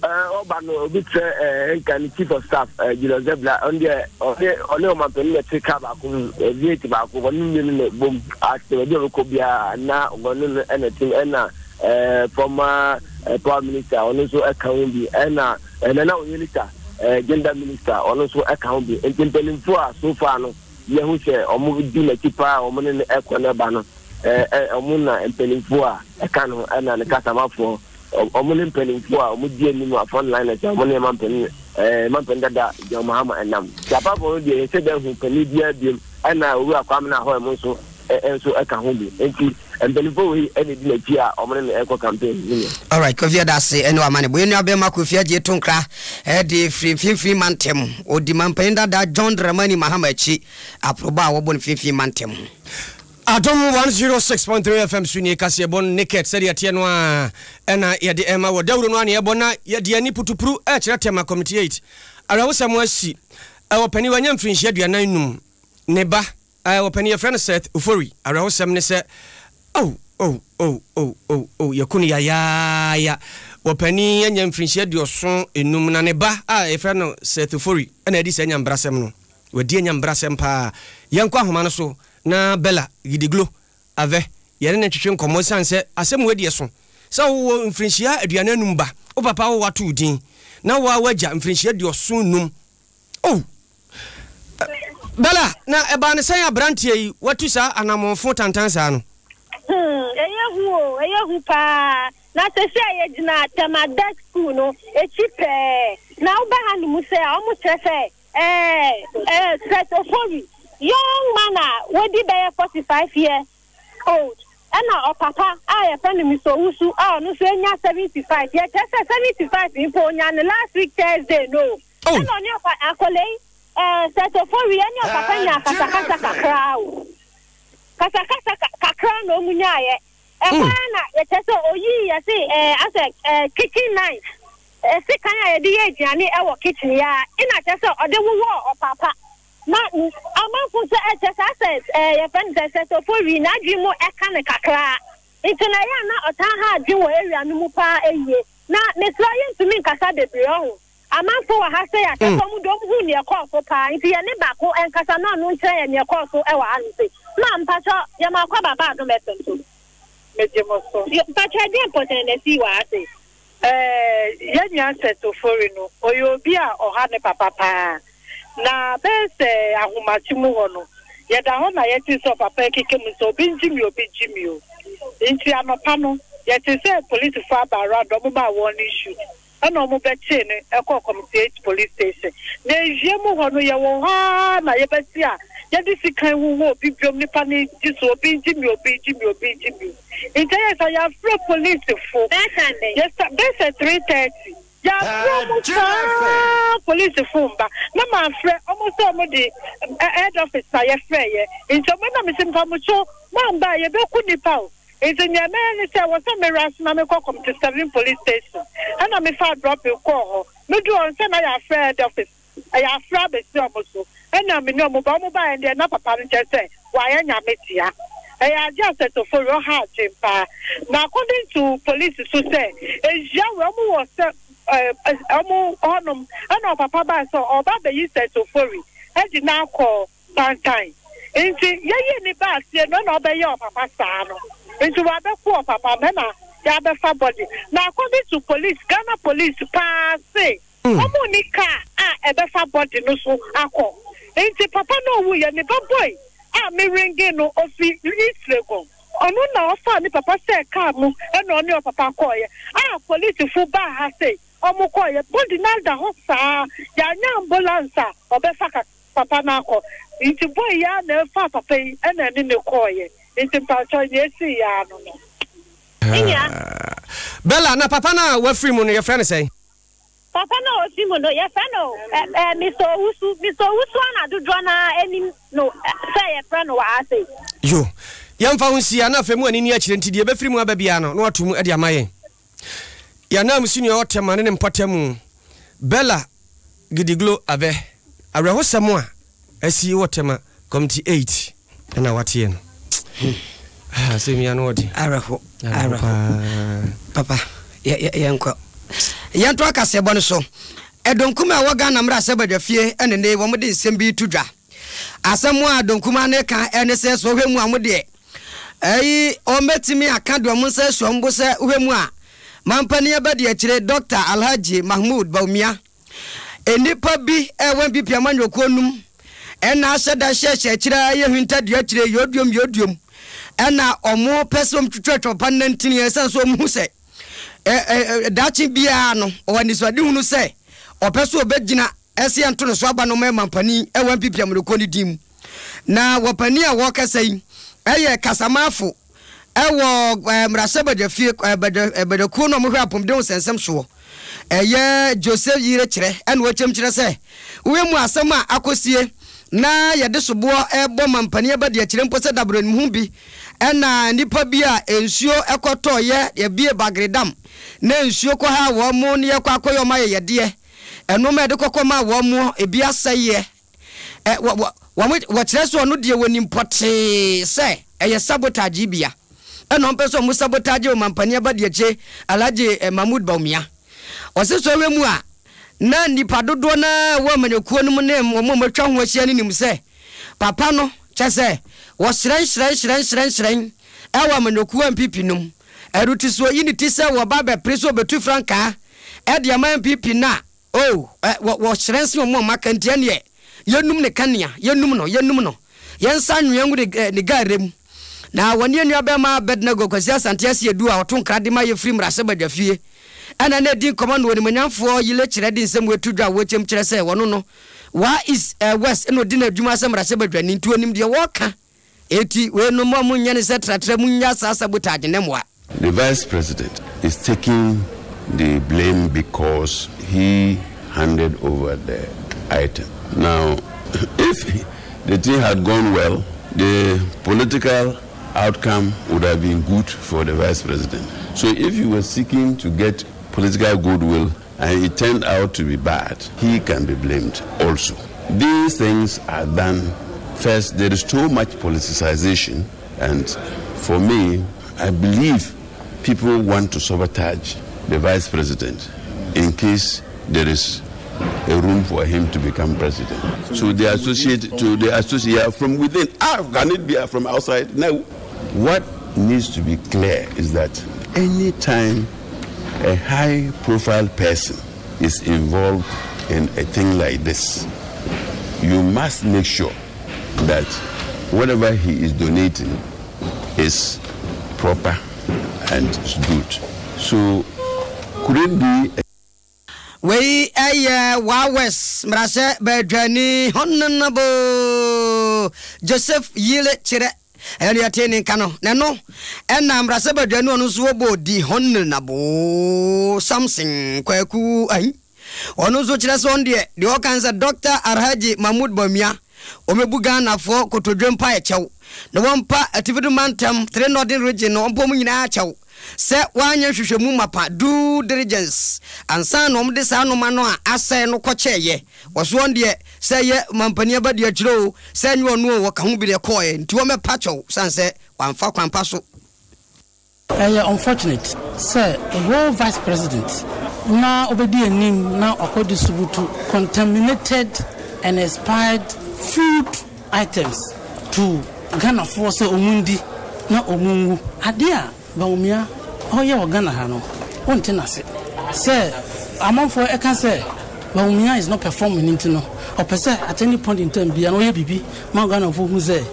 Ɔba no, obi kyerɛ eh, nka ne chief of staff eh, Julius Zebla, ɔno deɛ ɔne ɔne ɔmanpanin na ɛte kaa baako mu, eh, V8 baako, wɔne mmienu na ɛbom, ase baabi a ɔbɛkɔ biara na wɔne no ɛna ɛte ɛna eh, former Power Minister, ɔno nso ka ho bi, ɛna Nana Oyelita, Gender Minister, ɔno nso ka ho bi. Nti mpanimfoɔ a so far no yɛhu sɛ wɔn di n'akyi paa a wɔn ne no ɛkɔ no ɛba no, wɔn na mpanimfoɔ a ɛka no ɛna ne kasamafoɔ, wɔn ne mpanimfoɔ a wɔn di anim a front liners a wɔn ne mampanin ɛɛ mampanin dada John Mahama ɛnam. Nti apart from deɛ yɛsɛ dɛ hu panin biara biom ɛna Owura Kwame Nahor ɛmo nso nso ɛka ho bi. Nti mpanimfoɔ wei ɛna edi n'akyi a wɔn ne no ɛkɔ campaign ne nea. Alright, Kofi ɛda ase ɛne wama ne bo. Yɛn nua bɛrima Kofi Adjei Tonkra ɛde firi mfimfini mantam. Ɔdi manpanin dada John Dramani Mahama akyi aporobɔ a wɔbɔ no mfimfini mantam ho. Adom 106.3 FM so nie kaseɛbɔ no naked sɛdeɛ ɛteɛ no ara ɛna yɛde ɛma wɔ dawuro no ara na yɛbɔ na yɛde ani putupuru ɛrekyerɛ Tema Committee 8 awerɛhosɛm asi ɛwɔ panin wanya mfirinhyia 45 ne ba ɛwɔ panin yɛfrɛ no Seth Ofori awerɛhosɛm ne sɛ oh oh oh oh oh oh yɛku no yayaaya wɔ panin anya mfirinhyia 75 na ne ba a yɛfrɛ no Seth Ofori ɛna adi saa nyambrasɛm no wadi anya mbrasɛm paa yɛnkɔ ahoma no so Na Bella Gidiglo Aveh yɛne no ntwetwe nkɔmmɔ esiane sɛ asɛm wei deɛ so sɛ wowɔ mfirinhyia 45 ba, wo papa awo ato wo din, na wo ara woagya mfirinhyia 75. Oh! Bella, na ɛbaa no sɛn aberanteɛ yi watu saa anammɔnfo tantan saa no? Hmm, ɛyɛ hu o, ɛyɛ hu paa. Na seesei a yɛgyina Tema Dutch School no akyi pɛɛ, na woba hanom sɛ a, wɔkyerɛ sɛ Ɛɛ ɛɛ Seth Ofori, young man a wadi bɛyɛ 45 years old, ɛna ɔpapa a yɛfrɛ no Mister Owusu a ɔno nso anya 75, yɛkyerɛ sɛ 75 mpo ɔnya no last week Thursday no o, Oh! ɛna ɔne ɔpa akwadaa yi ɛɛ Seth Ofori ɛne ɔpapa nyaa kasakasa kakra o, kasakasa kakra na wɔn nyaeɛ. Ɛhɔ ara na yɛkyerɛ sɛ oyii yɛse ɛɛ asɛ ɛɛ kitchen knife, sekan a yɛde yɛ aduane ɛwɔ kitchen yi ara ɛna kyerɛ sɛ ɔde wowɔɔ ɔpaapa. Na amanfo nso ɛkyerɛ sɛ asɛ ɛɛ yɛfrɛ no sɛ sɛ Sofori n'adwene mu ɛka no kakraa nti na ɛyɛ a na ɔtaa ha adwene wɔ area no mu paa ɛyie. Na mesrɛ wo yɛntumi nkasa bebree ɔho. Amanfo wɔ ha sei a, kyerɛ sɛ wɔn de wɔn hu nea ɛkɔɔ so paa, nti yɛne baako nkasa na ɔno nkyerɛ yɛn nea ɛkɔɔ so wɔ hanom sei. Ma, mpakyɛ, yɛma akwaaba ba Adom FM so. Megye mo so. Yo, mpakyɛ ɛdeɛn pɔtɛn na ɛsii wɔ ha sei? Ɛɛ, yɛn nua Seth Ofori no, ɔyɛ obi a ɔha ne papa paa. Na bɛyɛ sɛ ahomakye mu hɔ no, yɛda hɔ na yɛtee sɛ ɔpapa rekeka mu sɛ, Obi ngye me o, obi ngye me o. Nti anɔpa no, yɛtee sɛ polisifo aba around, wɔmaa wɔn shoot. Ɛna ɔmo bɛkyee no kɔɔ Committee 8 Police Station. Na ewie mu hɔ no yɛwɔ hɔ ara na yɛbɛte a yɛde sekan wuwu obi biom nipa no gye so obi ngye me obi ngye me obi ngye me nti ɛyɛ sa yɛafrɛ polisifo yɛsa bɛyɛ sɛ 3:30 yɛafrɛ ɔmo saa polisifo mba na mafrɛ ɔmo sɛ ɔmo de head office na yɛfrɛ yɛ nti ɔmo na mese mpamokyɛw moamba a yɛbɛku nipa o. Ntsi nea mɛyɛ nye sɛ, ɔwɔ sɛ merush na mekɔ Comte Seven Police Station. Nna mefaa drɔpin kɔɔ hɔ. Mudur hɔ no, sɛ nna yɛafrɛ head office, yɛafrɛ abesi ɔmo so. Nna menye ɔmo ba. Ɔmo bae no deɛ, nna papa no kyerɛ sɛ ɔayɛ Nyame dea. Ɛyɛ adze a Sɛtofori ɔha adwen paa. Na according to police so sɛ, ehyia wei ɔmo wɔ sɛ ɔmo hɔnom, nna ɔpapa bae sɛ ɔreba abeyi Sɛtofori dze no akɔ Pantan nti yɛyii ne baa fie no na ɔbɛyɛ ɔpapa saa no nti wabɛko ɔpapa no na yabɛfa body na according to police Ghana police paa se ɔmo nni car a ɛbɛfa body no so akɔ nti papa no owuiɛ ne ba boy a me ringe no ofi East Legon ɔno na ɔfaa ne papa hyɛɛ car mu ɛna ɔne ɔpapa kɔɔyɛ a police fo baa ha sei ɔmo kɔɔyɛ body no ada hɔ saa yanya ambulance a ɔbɛfa kakra. Papa no akɔ nti boy yi ara na ɛfaa papa yi ɛna ɛne no kɔɔyɛ nti mpakyɛw nea esii yɛ ara no no. Bella, na papa no a wafiri mu no yɛfrɛ no sɛn? Papa no a ɔfiri mu no yɛfrɛ no Mister Owusu. Mister Owusu ara na dodoɔ no ara nim no sɛ yɛfrɛ no wɔ ha sei. Yo, yɛmfa ho nsi ha na afei mo ani nni akyire nti deɛ ɛbɛfiri mu aba biara no na wato mu de ama yɛn. Yɛn ananmusini a ɔwɔ Tema ne ne mpɔtam, Bella Gidiglo Aveh, awerɛhosɛm a asi wɔ Tema Committee 8 na wateɛ no. Ah, asɛm yi ano ɔden. Awerɛho, Awerɛho awerɛho. paa. Papa, yɛ, yɛ, yɛnkɔ. Yɛnto akaseɛbɔ no so. Ɛdɔnkum a ɛwɔ Ghana mmarahyɛbadwafie ne nnɛ yi wɔde nsɛm bi reto dwa. Asɛm a Dɔnkumaa no reka ne sɛ, sɛ wohwɛ mu a, wɔn deɛ, ɛyi, wɔbɛtumi aka deɛ wɔn nsa asi wɔn bo sɛ wohwɛ mu a, Mampanin Abadiakyire Dɔkta Alhaji Mahmood Bawumia. Nnipa bi a ɛwɔ NPP amanyɔkuo no mu na ahyɛ da hyehyɛ akyire ara yɛ hwintadua akyire yooduom yooduom na wɔpɛ sɛ wɔtwitwatwa papa no nantini ɛsiane sɛ wɔhu sɛ daakye biara no ɔwɔ anisoadehunu sɛ ɔpɛ sɛ ɔbɛgyina ɛsɛ yɛnto no so aba no ma mampanin ɛwɔ NPP amanyɔkuo no din mu. Na wɔpanin a wɔrekasa yi yɛ kasamafo wɔ mmarahyɛbadwafie badwakuo no a wɔhwɛ apɔmuden ho nsɛnsɛm soɔ. Ɛyɛ Joseph Yire kyerɛ ɛna ɔkyɛm kyerɛ sɛ wohwɛ mu asɛm a akɔsie na yɛde soboɔ ɛbɔ mampanin abadiakyire mpo sɛ dabrɛ no ho bi ɛna nnipa bi a nsuo ɛkɔtɔɔyɛ yɛbie Bagre dam na nsuo kɔhaa wɔn mo ne yɛkɔ akɔyɛ wɔn ayɛyɛdeɛ ɛnoɔma yɛde kɔkɔ maa wɔn mo ebi asɛeɛ Ɛ, wɔ, wɔ, wɔn, wɔkyerɛ sɛ ɔno deɛ wɔnim pɔtee sɛ ɛyɛ sabotage bia. Ɛna ɔmpɛ sɛ ɔmo sabotage ɔmampanin abadiakyire Alhaji eh, Mahmood Bawumia. Ɔse sɛ ɔhwɛ mu a, na nnipa dodoɔ no ara a ɛwɔ amanyɔkuo no mu ne wɔn a wɔatwa ho ahyia no nim sɛ papa no, kyɛ sɛ, wɔhyerɛn hyerɛn hyerɛn hyerɛn hyerɛn ɛwɔ amanyɔkuo NPP no mu. Ɛno ti sɛ ɔyi ne ti sɛ wɔba abɛpere sɛ ɔbɛtu frankaa ɛde ama NPP no a, Oh, ɛ, wɔ, wɔhyerɛn sen wɔn a wɔaka nti, ɛnneɛ, yɛnnum ne kanea, yɛnnum no, yɛnnum no, yɛnsa anwea ngu ne, ɛ, ne gaarɛ mu. Na wɔne yɛn nuabarima Abednego Kwasi Asante Asiedu a ɔto nkra de ma yɛfiri mmarahyɛbadwafie ɛna na ɛdi nkɔmmɔ na onimuonyamfoɔ Yile Kyerɛ de nsɛm wei to dwa a wɔkyɛm kyerɛ sɛ wɔno no Wa East, ɛ, West na ɔdi n'adwuma sɛ mmarahyɛbadwani nti ɔnim deɛ wɔreka. Enti weinom mo a monyɛ no sɛ tratra munnya saa sabotage no mmoa. The vice president is taking the blame because he handed over the item. Now, if the thing had gone well, the political outcome would have been good for the vice president. So if you were seeking to get political goodwill and it turned out to be bad, he can be blamed also. These things are done. First, there is too much politicization, and for me, I believe people want to sabotage the vice president in case there is a room for him to become president. So they associate to they associate from within. Ah, can it be from outside? No. What needs to be clear is that any time a high profile person is involved in a thing like this, you must make sure that whatever he is donating is proper and is good. So could it be Wei yɛ Wa West mmarahyɛ badwani Hononabo Joseph Yile Kyerɛ ɛno yɛtee ne nka no na ɛno ɛna mmarahyɛ badwani ɔno nso wɔbɔ di Hononabo Samson Kwaku Ahi ɔno nso kyerɛ sɛ ɔno deɛ deɛ ɔka ne sɛ Dr. Alhaji Mahmood Bawumia Wɔbɛbu Ghanafoɔ kotodwe mpaeɛ kyɛw na wɔmpa Atifido Mantam, Three Northern Region no wɔmpa wɔn nyinaa kyɛw sɛ wɔanyɛ nhwehwɛmu mapa, due diligence, ansa na wɔde saa nnoɔma no a asɛe no kɔkyɛeɛ. Wɔse wɔn deɛ sɛ ɛyɛ mampanin abadiakyire oo, sɛ ɛnyɛ ɔno oo wɔka ho bi na ɛkɔeɛ nti wɔmmɛpa kyɛw sane sɛ wɔamfa kwan pa so. Ɛyɛ unfortunate sɛ a whole vice president na ɔbɛdi anim na wakɔ distribute contaminated and expired food items to Ghanafoɔ sɛ ɔmo ndi na ɔmo nwu. Adeɛ a Bawumia ɔyɛ wɔ Ghana ha no wonte n'ase. Sɛ amanfoɔ ɛka sɛ Bawumia is not performing nti no ɔpɛ sɛ at any point in time biara no ɔyɛ biribi ma Ghanafoɔ hu sɛ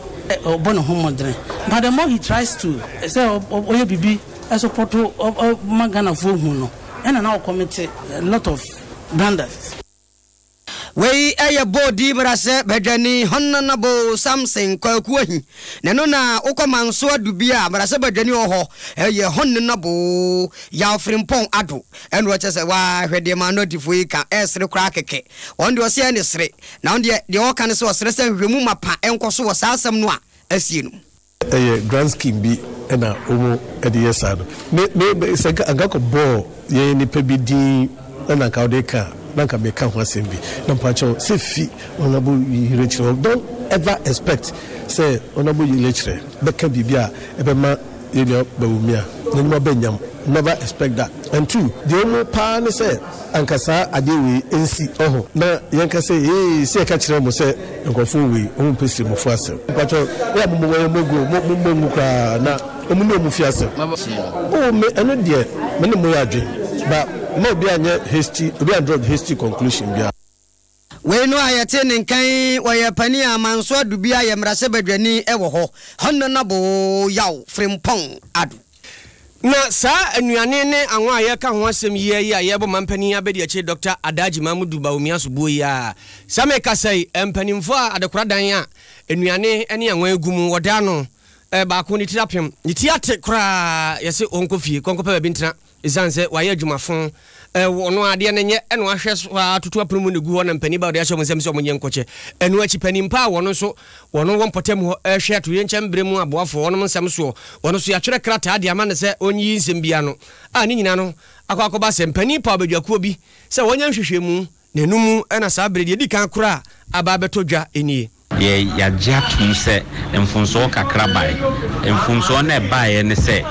ɔbɔ ne ho mmɔdene but the more he tries to sɛ ɔyɛ biribi sopɔto ma Ghanafoɔ hu no ɛna na ɔkɔmete a lot of blunders. Wei yɛ Boodi mmarahyɛ badwani Hononabo Samson Kwaku Ahi. Na ɛno na wokɔ Manso Adu bi a mmarahyɛ badwani wɔ hɔ yɛ Hononabo Yaw Frimpong Addo. Ɛna ɔkyɛ sɛ waa hwɛ deɛ Manɔtifoɔ yi ka ɛresere koraa kɛkɛ. Wɔn deɛ ɔse ɛne sere. Na ɔno deɛ, deɛ ɔka ne sɛ ɔsrɛ sɛ nhwehwɛmu mapa nkɔ so wɔ saa asɛm no a asie no mu. Ɛyɛ grand scheme bi na wɔn de yɛ saa no. Me me sɛ nka anka kɔ bɔɔ yɛn nipa bi din na anka wode ka a na anka meka ho asɛm bi. Na mpakyɛw sɛ fi Honourable Yirekyerɛ hɔ don't ever expect sɛ Honourable Yirekyerɛ bɛka biribi a ɛbɛma yɛn nua Bawumia n'anim aba nyam. Never expect that. And two, deɛ ɛwɔ mu paa ne sɛ anka saa adeɛ wei nsi ɔho na yɛnka sɛ ee sɛ yɛka kyerɛɛ mo sɛ nkurɔfoɔ wei wɔn mpɛ sirimufoɔ asɛm. Mpakyɛw yɛ a mommɔ yɛn mmɔ ngu o, mo mommɔ ngu koraa na. Wɔn nni wɔn fie asɛm. Oh me ɛno deɛ me ne mo yɛ adwene but mma obi anyɛ hasty obi an draw hasty conclusion biara. Wei no a yɛtee ne nka yi, ɔyɛ panin a Manso Adu bi ayɛ mmarahyɛbadwani wɔ hɔ, Hon. Yaw Frimpong Adu. Na saa nnuane ne anwa a yɛreka ho asɛm yi ara yi a yɛrebɔ mampanin abadiakyire Dɔkta Adaagye Mamudu Bawumia soboɔ yi ara. Saa merekasa yi, mpanimfoɔ a adekoradan a nnuane ne anwa gu mu wɔda ano, baako ne tiri apem, ne ti ate koraa, yɛse ɔnkɔ fie, kɔnkɔpɛ baabi ntena. Esiane sɛ wayɛ adwuma fõ wɔ ɔno ara adeɛ no nyɛ na wahwɛ so ara atoto apono mu na egu hɔ na mpanin ba ɔde ahyɛ wɔn nsam sɛ wɔnyɛ nkɔkyɛ. Ɛno akyi panin pa a wɔn nso wɔn wɔ mpɔtam hɔ rehwɛ atoyerɛnkyɛm berɛ mu aboafoɔ wɔnom nsɛm soɔ, wɔn nso yɛatwerɛ krataa de ama no sɛ ɔnyiyi nsɛm bi ano a ne nyinaa no akɔ akɔba sɛ mpanin paw badwakuo bi sɛ wɔnyɛ nhwehwɛmu na ɛno mu na saa berɛ deɛ ɛdi kan koraa a aba abɛtɔ dwa nie. Yɛ yɛagye atom sɛ mfomsoɔ kakra baeɛ. Mfomsoɔ no a ɛbaeɛ ne sɛ,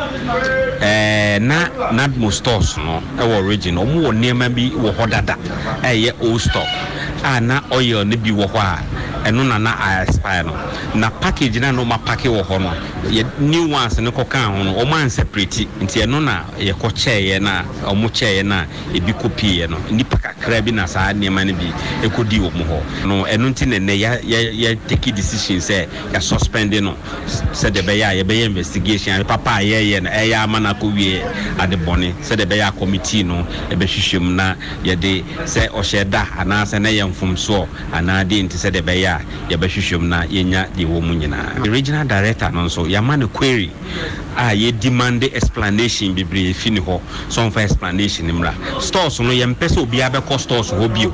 ɛɛ na NADMO stores no wɔ region no, wɔwɔ nneɛma bi wɔ hɔ dada a ɛyɛ old stock a na oil no bi wɔ hɔ a ɛno na na a expire no. Na package no a na wɔapake wɔ hɔ no, yɛ new ones no kɔkaa ho no, wɔn anseparate nti ɛno na yɛkɔkyɛeɛ no a wɔkyɛeɛ no a ebi kɔpieeɛ no, nnipa kakra bi na saa nneɛma no bi kɔdii wɔn hɔ. No, ɛno nti na ɛnnɛ yɛ yɛ yɛ take decision sɛ yɛ suspend no sɛdeɛ ɛbɛyɛ a yɛbɛyɛ investigation, ade papa a yɛreyɛ no ɛyɛ ama no akɔwie ade bɔne, sɛdeɛ ɛbɛyɛ a committee no bɛhwehwɛ mu na yɛde sɛ ɔhyɛ da anaasɛ na ɛyɛ mfomsoɔ anaa deɛ nti sɛdeɛ ɛbɛyɛ a yɛbɛhwehwɛ mu na yɛnya deɛ ɛwɔ mu nyinaa. Regional director no nso yɛama no query a yɛ demande explanation bebree fi ne hɔ sɛ ɔmfa explanation mmra. Stores no yɛmpɛ sɛ obiara bɛkɔ stores hɔ bio.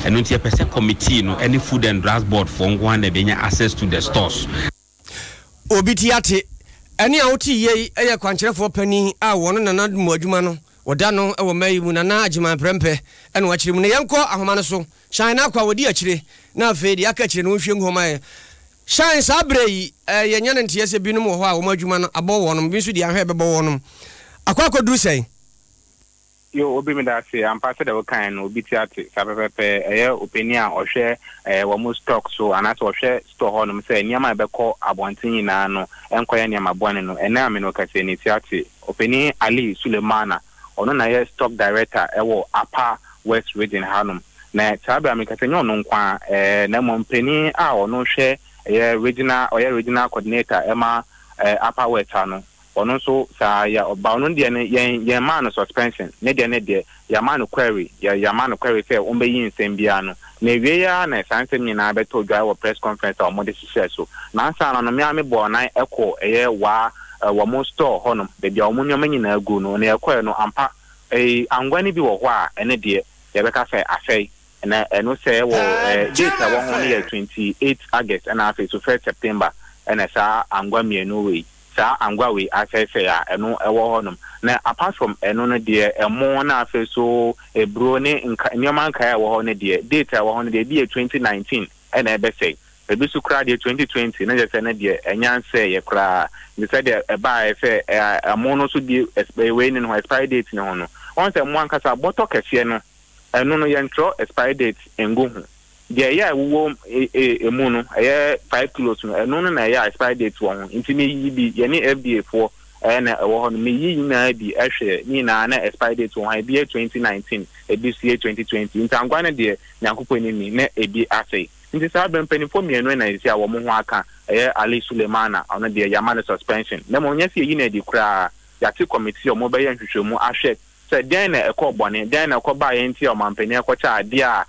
Ɛno nti yɛpɛ sɛ committee no ne Food and Drugs Board foɔ nko ara na ɛbɛnya access to the stores. Obi ti ate. Ɛnne a wote yei yɛ kwankyerɛfoɔ panin a wɔno Nana Addo mu adwuma no wɔda no wɔ mmaa yi mu, Nana Agyeman Prɛmpɛ na wakyerɛ mu. Na yɛnkɔ ahoma no so, Shine Akwa wɔdi akyire na afei deɛ aka akyire no wɔnhwie ngu hɔ ma yɛn. Shine saa berɛ yi, yɛnya no nteɛ sɛ binom wɔ hɔ a wɔn adwuma no abɔ wɔnom, bi nso deɛ ahwɛ ɛbɛbɔ wɔnom. Akɔ akɔduru sɛn? Yo, Obi meda ase, ampa sɛdeɛ wokaeɛ no obi ti ate, saa pɛpɛpɛ, ɛyɛ opanin a ɔhwɛ ɛɛ wɔn stock so anaasɛ ɔhwɛ store hɔ nom sɛ nneɛma a ɛbɛkɔ abɔnten nyinaa no ɛnkɔyɛ nneɛma bɔne no, ɛnnɛ a me ne wo kasa yi ne ti ate. Opanin Ali Sulemana, ɔno na ɛyɛ stock director ɛwɔ Apa West Region ha nom, na saa berɛ a mekasa yi ɛnyɛ ɔno nko ara ɛɛ na mmom panin a ɔno hwɛ ɛyɛ regional ɔyɛ regional coordinator ɛma ɛɛ Apa West ha no, Ɔno nso saa yɛ ɔba ɔno deɛ no yɛn yɛn maa no suspension ne deɛ ne deɛ yɛama no query yɛ yɛama no query sɛ ɔmbɛyi nsɛm biara no na awiei ara na saa nsɛm nyinaa bɛtɔ dwa wɔ press conference a wɔde hyehyɛɛ so na ansa na no me ara me bɔɔ nan kɔɔ ɛyɛ waa wɔn store hɔ nom baabi a wɔn nneɛma nyinaa gu no na yɛkɔɛ no ampa ɛyi angwa no bi wɔ hɔ a ɛne deɛ yɛbɛka sɛ asɛe na ɛno sɛ wɔ ɛɛ date a ɛwɔ ho no yɛ 28 August ɛna afei so first September ɛna saa angwa mmienu wei saa angwa wei asɛesɛe a ɛno ɛwɔ hɔ nom. Na apart from ɛno no deɛ ɛmo na afei so aburo ne nka nneɛma nkaeɛ a ɛwɔ hɔ no deɛ date a ɛwɔ hɔ no deɛ ebi yɛ 2019 ɛna ɛbɛsɛe. Ebi nso koraa deɛ 2020 na kyerɛ sɛ ɛno deɛ ɛnya nsɛeɛ koraa. Nti sɛdeɛ ɛbaeɛ sɛ ɛmo no nso die wei ne no ho expiry date ne ho no, woahu sɛ ɛmo ankasa bɔtɔ kɛseɛ no ɛno no yɛntwerɛ expiry date ngu ho. Deɛ ɛyɛ a ɛwowɔ ɛmu no, ɛyɛ five kilos no, ɛno no na ɛyɛ a expiry date wɔ ho. Nti meyi bi, yɛne FDA foɔ na ɛwɔ hɔ no, meyi nyinaa bi hwɛ, ne nyinaa na expiry date wɔ ho, ebi yɛ 2019, ebi nso yɛ 2020. Nti angoa no deɛ, Nyankopɔn anim ni, na ebi asɛe. Nti saa berɛ mpanimfoɔ mmienu na seesei a wɔn ho aka, ɛyɛ Ali Sulemana, ɔno deɛ yɛama no suspension, na mmom nyɛ sɛ yɛyi no adi koraa, yɛate committee a wɔbɛyɛ nhwehwɛmu ahwɛ sɛ dɛn na ɛkɔɔ bɔne, dɛn na ɛkɔbaeɛ nti a ɔmanpanin akɔkyɛ adeɛ a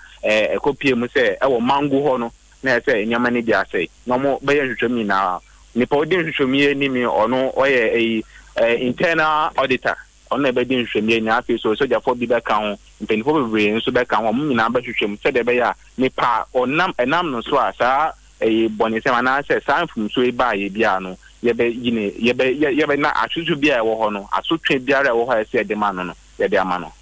ɛkɔpuee mu sɛ ɛwɔ Mangu hɔ no na ɛsɛ sɛ nneɛma no bi asɛe, na wɔbɛyɛ nhwehwɛmu nyinaa. Nipa a ɔdi nhwehwɛmu yi anim yi, ɔno ɔyɛ ɛyi internal auditor, ɔno na ɛbɛdi nhwehwɛmu yi anim. Afei nso sogyafoɔ bi bɛka ho, mpanimfoɔ bebree nso bɛka ho, wɔn nyinaa bɛhwehwɛ mu sɛdeɛ ɛbɛyɛ a nipa a ɔnam ɛnam no so a saa ɛyi bɔnesɛm anaasɛ saa mfomsoɔ yi baeɛ biara no, yɛbɛyi ne, yɛbɛ, yɛ, yɛbɛ, na asotwe biara a ɛwɔ hɔ no, asotwe biara a ɛwɔ hɔ a ɛsɛ yɛde ma no no, yɛde ama no.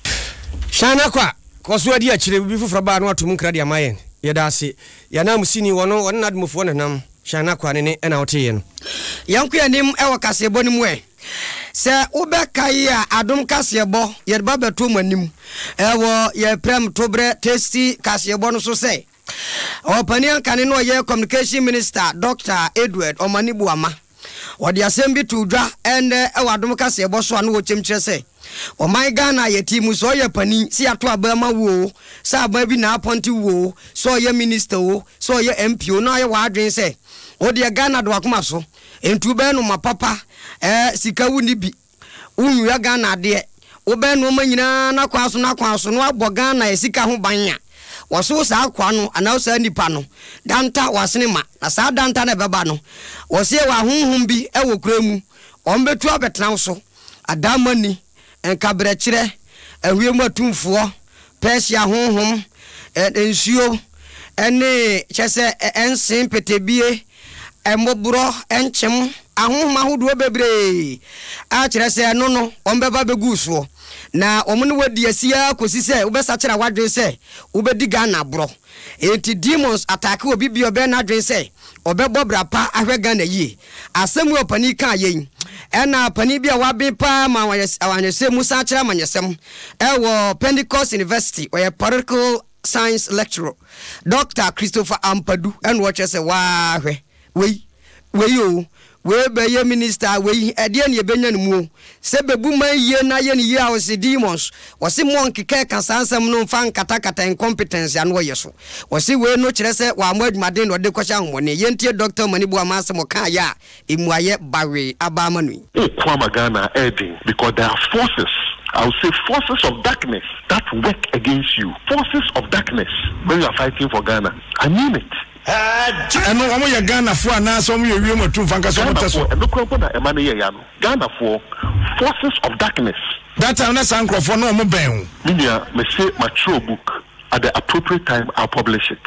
Hyɛn no kwa, kɔ so adi akyire, biribi foforɔ ba a na wato mu nkra de ama yɛn. Yɛda ase. Yɛn ananmusini, wɔno, wɔne n'ademufoɔ nenam. Hyɛn no kwa, ne nne na woteeɛ no. Yɛnkɔ yɛn anim wɔ kaseɛbɔ no mu ɛ. Sɛ wobɛkae a, Adom Kaseɛbɔ, yɛde ba bɛto mo anim wɔ yɛn prɛm toberɛ Tasty Kaseɛbɔ no so sɛ, Ɔpanin ankane no ɔyɛ Communication Minister Dɔkta Edward Omane Boamah. Wɔde asɛm bi too dwa ɛnnɛ wɔ Adom kaseɛbɔ so a na wɔkyɛm kyerɛ sɛ ɔman Ghana a yɛte mu sɛ ɔyɛ panin sɛ yɛato aba ama wo oo, sɛ aban bi na apɔnte wo oo, sɛ ɔyɛ minister oo, sɛ ɔyɛ MP oo na ayɛ w'adwene sɛ wodeɛ Ghana de w'akoma so nti wobɛyɛ no ma papa ɛɛ sika wonni bi. Wonwia Ghana adeɛ. Wobɛyɛ nnoɔma nyinaa n'akwan so n'akwan so na wabɔ Ghana sika ho ban a, wɔse wo saa akoa no anaa wo saa nipa no, danta wasene ma. Na saa danta no a ɛbɛba no, wɔse yɛwɔ ahonhom bi wɔ kuro yi mu, wɔbɛtu abɛtena wo so, Adaamani, nkaberɛkyerɛ, ahwie mu atumfoɔ, Persia honhom, nsuo, ne kyerɛ sɛ nse, mpetebie, mmoborɔ, nkyem, ahonhom ahodoɔ bebree a kyerɛ sɛ ɛno no wɔbɛba abɛgu wo soɔ na wɔn ne wo adi asi ara kɔsi sɛ wobɛsakyera w'adwene sɛ wobɛdi Ghana aborɔ. Enti demons ataake obi bi a ɔbɛyɛ n'adwene sɛ ɔbɛbɔ bra pa ahwɛ Ghana yie. Asɛm yi a ɔpanin yi kaa yei ɛna panin bi a waben paa ma amanyɔsɛm mu san kyerɛ amanyɔsɛm ɛwɔ Pentecost University, ɔyɛ political science lecturer, Dɔkta Christopher Ampadu ɛna ɔkyerɛ sɛ waa hwɛ wei, wei oo, wei bɛyɛ minister a wei ɛdeɛn na yɛbɛnya no mu o, sɛ bɛbu man yie na ayɛ no yie a ɔse demons, ɔse mɔ nkeka ɛka saa nsɛm no mfa nkatakata incompetence ano ɔyɛ so, ɔse wei no kyerɛ sɛ wammɔ adwumaden na ɔde kɔhyɛ ahomɔne. Yɛntie Dɔkta Omani Boamah asɛm ɔkaeɛ a mmuaeɛ bawee aba ama no yi. Woko ama Ghana a ɛyɛ den because there are forces, I will say forces of darkness that work against you, forces of darkness when you are fighting for Ghana, I mean it. Ɛno wɔn yɛ Ghanafoɔ anaa sɛ wɔn yɛ wiem atumfoɔ ankasa wɔn tɛ so. Ghanafoɔ, ɛno koraa mpo na ɛma no yɛ ya no, Ghanafoɔ, forces of darkness. That time na saa nkorɔfoɔ no wɔn bɛn wo. Me nua, mese matwerɛ book, at the appropriate time I'll publish it.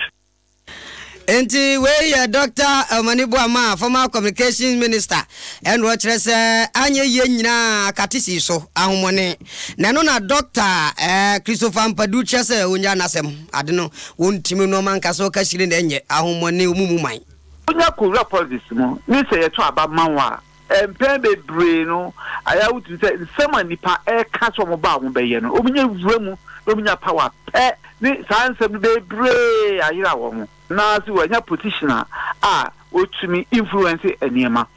Enti wei yɛ Dɔkta Omani Boamah, former Communications Minister, ɛna ɔkyerɛ sɛ anyɛ yie nyinaa akate sii so, ahomɔne. Na ɛno na Dɔkta eh, Christopher Ampadu kyerɛ sɛ ɔnnya n'asɛm, ade no wɔntumi nnoɔma nka sɛ ɔka hyire na ɛnyɛ, ahomɔne, ɔmu mu man. Wonya kowura politics mu ne sɛ yɛto aba ma wo a, mpɛn bebree no ayɛ a wotumi sɛ nsɛm a nnipa ɛreka sɛ wɔn ba a wɔbɛyɛ no, wɔnya wura mu na wɔnya power pɛ ne saa nsɛm no bebree ayera wɔn. Na sɛ wɔanya position a a wɔtumi influence nneɛma.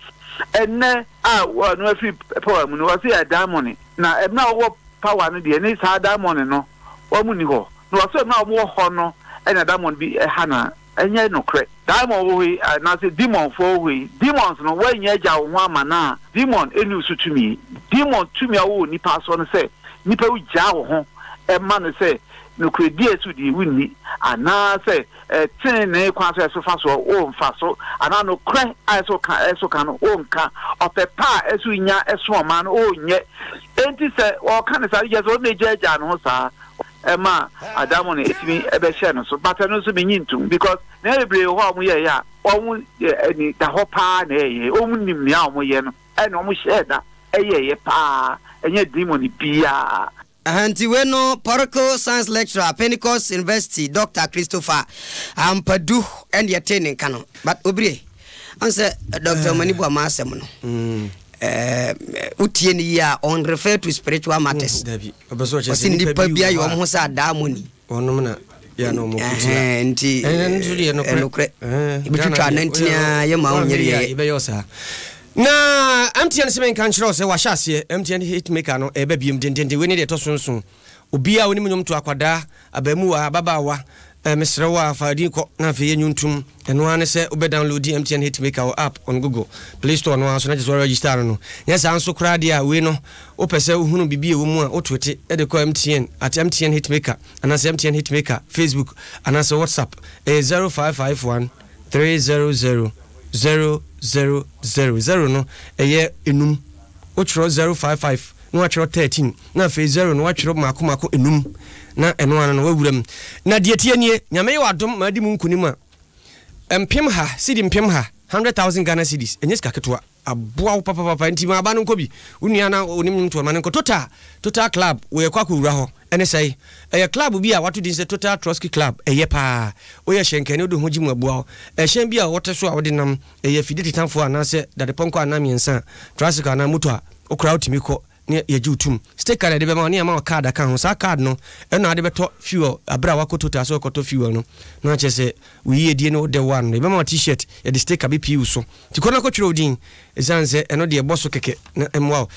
Ɛnnɛ a wɔn afiri power mu no, wɔse yɛ diamond na ɛmmerɛ a wɔwɔ power no deɛ ne saa diamond no wɔn nni hɔ. Na wɔse ɛmmerɛ a wɔwɔ hɔ no ɛna diamond bi ɛha na Ɛnyɛ nokorɛ. Daemon wɔ hɔ yi, anaasɛ demonfoɔ wɔ hɔ yi, demons no, woannya agya wo ho ama no a, demon nni wo so tumi. Demon tumi a ɔwɔ wɔ nnipa soɔ ne sɛ, nnipa wo gyaa wo ho ma no sɛ nokorɛdie a ɛsɛ wo die wonni, anaasɛ tenenee kwan so a ɛsɛ fa soɔ womfa so, anaa nokorɛ a ɛsɛ wo ka ɛsɛ wo ka no wonka, ɔpɛ pa a ɛsɛ wo nya som ɔman no wonyɛ. Enti sɛ wɔka no saa no, kyerɛ sɛ ɔno na ɛgyaagyaa ne ho saa. ɛma adaemone ɛtumi ɛbɛhyɛ no so but ɛno nso menyi ntom because nneɛma bebree wɔ hɔ a wɔn yɛɛyɛ a wɔn ani da hɔ paa na ɛyɛ wɔn nim nea wɔn yɛ no ɛna wɔn hyɛɛ da ɛyɛɛyɛ paa ɛnyɛ demon biara. Aha nti wei no Political Science Lecturer Pentecost University Doctor Christopher Ampadu ɛne yɛtee ne nka no but Obirie ɔn sɛ Doctor Omani Boamah asɛm no wotie no yie a ɔn refer to spiritual matters. Ɔpɛ sɛ ɔkyerɛ Ɔse sɛ nnipa nnipa bi bi wɔ ayɛ hɔ wɔn a ho sɛ adaemone. wɔnom na yɛ na wɔn ko tia. Ɛhɛn, nti Ɛno nso deɛ nokorɛ. ɛnokorɛ. Ɛhɛn, Yɛbɛtwitwa Ghana deɛ, anantini woyɛ ara yɛ ma woanhwɛ wonyere yie a yɛyɛ. yɛbɛyɛ wo saa. Na MTN se menka nkyerɛ wo sɛ wahyɛ aseɛ, MTN Hitmaker no ɛreba biom dendenden, wei ne deɛ ɛtɔ so nson. Obiara a onim nnwom to, akwadaa, abaamuwa, ababaawa, eh, mesrɛ wo a fa din kɔ na afei yɛ nnwontom. Ɛno ara ne sɛ wobɛ downloadi MTN Hitmaker wɔ app on Google Play Store no ara so na kyerɛ sɛ woaregister no no. Nyɛ saa nso koraa deɛ a, wei no wopɛ sɛ wohunu biribi a ɛwɔ mu a, wotwete de kɔ MTN at MTN Hitmaker anaasɛ MTN Hitmaker Facebook anaasɛ WhatsApp. Ɛyɛ 0551 300 000. Zero no ɛyɛ enum. Wotwerɛ 055 na woatwerɛ 13 na afei zero no woatwerɛ mmaako mmaako enum na ɛno ano no woawura mu. Na deɛ ɛteɛ nie, Nyame yɛ w'adom ma adi mu nkunim a, mpem ha, cedi mpem ha, 100,000 Ghana cedis, ɛnyɛ sika ketewa, aboa wo papapapa, nti ma aba no nkɔ bi, wo nua na ɔnim nnwomtoɔ no, ma no nkɔ Total, Total Club, woyɛ kɔ akɔwura hɔ, ɛne sɛe, ɛyɛ club bi a wɔato din sɛ Total Trotsky Club, ɛyɛ paa, woyɛ hyɛnkani wode wo ho gye mu aboa wo, ɛhyɛn bi a wote so a wode nam, ɛyɛ afidie tetamfoɔ anaasɛ dadepɔnkɔ anaa mmiɛnsa a, tricycle anaa moto a, wokora wotumi kɔ. na yɛgye wo tom. Sticker na yɛde bɛma wo na yɛama wo card aka ho. Saa card no, ɛno na wode bɛtɔ fuel berɛ a woakɔ Total sɛ worekɔtɔ fuel no. Na kyerɛ sɛ wo yiedie ne wo dɛw ano no. Yɛbɛma wo T-shirt, yɛde sticker bɛpie wo so. Nti kɔ na kɔtwerɛ wo din, ɛsiane sɛ ɛno deɛ ɛbɔ so kɛkɛ na ɛmmoa wo.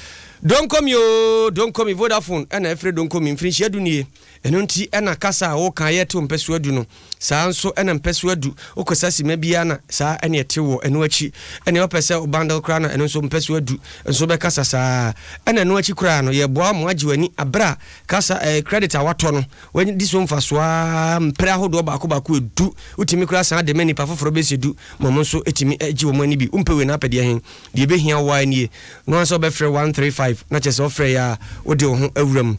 Donkomi oo, Donkomi, Vodafone na ɛfrɛ Donkomi, mfirinhyia du nie. Ɛno nti na kasa a woka yɛ tew mpɛsoa du no. Saa ara nso na mpɛsoa du, wokɔsa simma biara na saa na ɛtew wɔ ɛno akyi. Ɛnea wopɛ sɛ wo bundle koraa no, ɛno nso mpɛsoa du nso bɛkasa saa ara. Ɛna ɛno akyi koraa no, yɛboa wo ma woagye w'ani bere a kasa ɛɛ credit a woatɔ no, woadi so mfaso ara mprɛ ahodoɔ baako baako du. Wotumi koraa san de ma nnipa foforɔ bɛsɛ du ma wɔn nso tumi gye wɔn ani bi. Wompɛ wei na apɛ deɛ he? Deɛ ɛbɛhia wo ara nie, no ara sɛ wobɛfrɛ 135 na kyerɛ sɛ wofrɛeɛ a wode wo ho awura mu.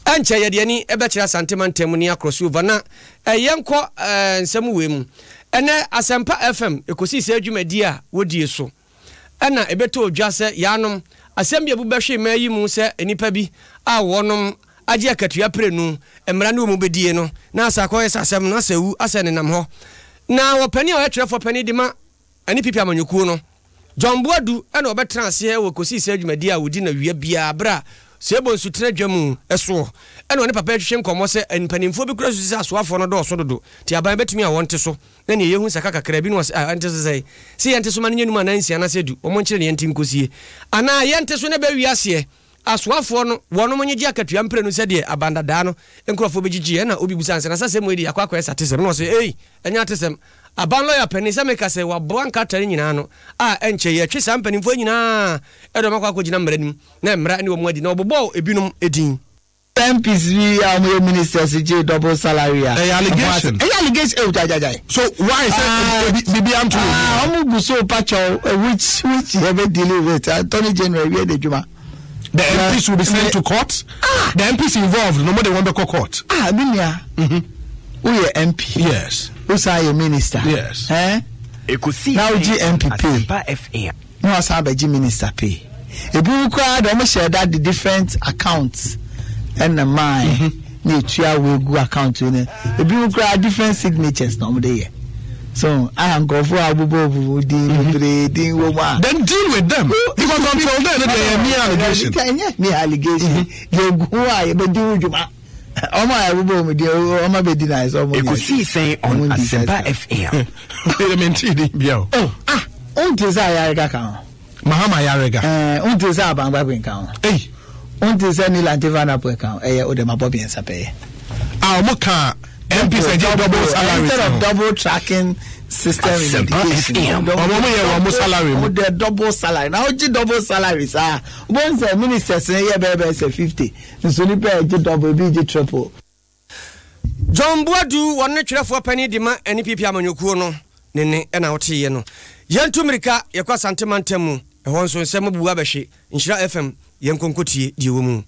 Ɛnkyɛ yɛde ani bɛkyerɛ Asante mantam mu ne akorɔ so na yɛnkɔ nsɛm wei mu. Ɛnnɛ Asɛmpa FM ɛkɔsii sɛ dwumadie a wɔdie so ɛna ɛbɛtɔɔ dwa sɛ yaanom asɛm bi abu bɛhwe mmaa yi mu sɛ nnipa bi a wɔnom agye akatua prenu mmara ne wɔn bɛdie no na asɛ akɔyɛ sɛ asɛm no asɛ awu asɛ nenam hɔ na wɔpani a ɔyɛ twerɛfoɔ pani de ma ɛne PP amanyɔkuo no, John Boadu na ɔbɛtena aseɛ wɔ kɔsii saa dwumadie a wɔdi no awia biara berɛ a Sebo nso tena dwa mu soɔ ɛna ɔne papa yi twetwe nkɔmmɔ sɛ mpanimfoɔ bi kura susu sɛ asoafoɔ no dɔɔso dodo nti aban bɛtumi a wɔnte so na neɛ yɛhu saka kakra bi na ɔsɛ ah ɛnte so sɛe sɛ yɛnte so ma no nyɛ num anaa nsia anaasɛ du wɔn nkyerɛ ne yɛnte nkɔsie anaa yɛnte so na ɛbɛwie aseɛ Asoafoɔ no, wɔnom nyegye akatua mprenu sɛdeɛ abandadaa no nkorɔfoɔ bɛgyegyeɛ, ɛna obi bisa no sɛ, na sasɛm wei deɛ akɔ akɔyɛ sɛ atesɛm? Ɛna ɔse, ei, ɛnyɛ atesɛm. Aban lɔya panin, sɛ meka sɛ waboa nkrataa no nyinaa ano a, ɛnkyɛ yɛtwe saa mpanimfoɔ yi nyinaa de wɔn akɔ akɔgyina mmara no mu, na mmara ne wɔn adi, na wɔbobɔɔ ebinom din. MPs bi a wɔyɛ ministers gye double salary a. Ɛyɛ allegation. Ɛyɛ allegation ewu gyae gyae. So why sɛ ah, ebi bibi anto obi. Ah, wɔn gu so pakyɛw eh, which which yɛ bɛ deal with attorney general ewie de dwuma. The MPs will be sent to court. Ah. The MPs involved no mo de wɔn bɛ kɔ court. Ah, mi nua. Mm-hmm. Woyɛ MP. Yes. Wosan yɛ minister. Yes. Eh? Na wogye MP pay. Na wasan abɛgye minister pay. Ebinom koraa de wɔn hyɛɛ da de different accounts ɛna maae mhm. na etua wei gu account wei na ebinom koraa different signatures na wɔn de yɛ. So aha nkurɔfoɔ a wɔbobɔ obubu din mhm. bebree din wɔ mu a. Then deal with them because until then they are mere allegation. Ɛnyɛ mere allegation. Yɛ gu a yɛbɛdi wo dwuma. Ɔmo a ɛbobɔ ɔmo din ɔmo abɛdi na ayɛ sɛ ɔmo nyɛ. Ekosii sɛn on Asempa FM. Mede mente din bia o. Oh ah wonte sɛ Ayariga ka ho. Mahama Ayariga. Ɛɛ wonte sɛ Abang Bagbin ka ho. Ei. Wonte sɛ Nii Lante Vanderpuye ka ho. Ɛyɛ o de mabɔ mmiɛnsa pɛ yɛ. Ah ɔmo ka MPs ɛgye double salary. Instead of double tracking system in education. Ɔmo ɔmo yɛ wɔn salary mu. Ɔmo de double salary na ɔgye double salary saa. Wobɛhu sɛ ministers no yɛ bɛyɛ bɛyɛ sɛ 50. Nso nipa a ɛgye double, ebi gye triple. John Boadu, wɔn ne twerɛfoɔ panin de ma NPP amanyɔkuo no, ne nne na woteeɛ no. Yɛntu mmirika, yɛkɔ Asante mantam mu, ɛhɔ nso nsɛm abubu abɛhwe Nhyira FM, yɛnkɔ nkɔtie deɛ ɛwɔ mu.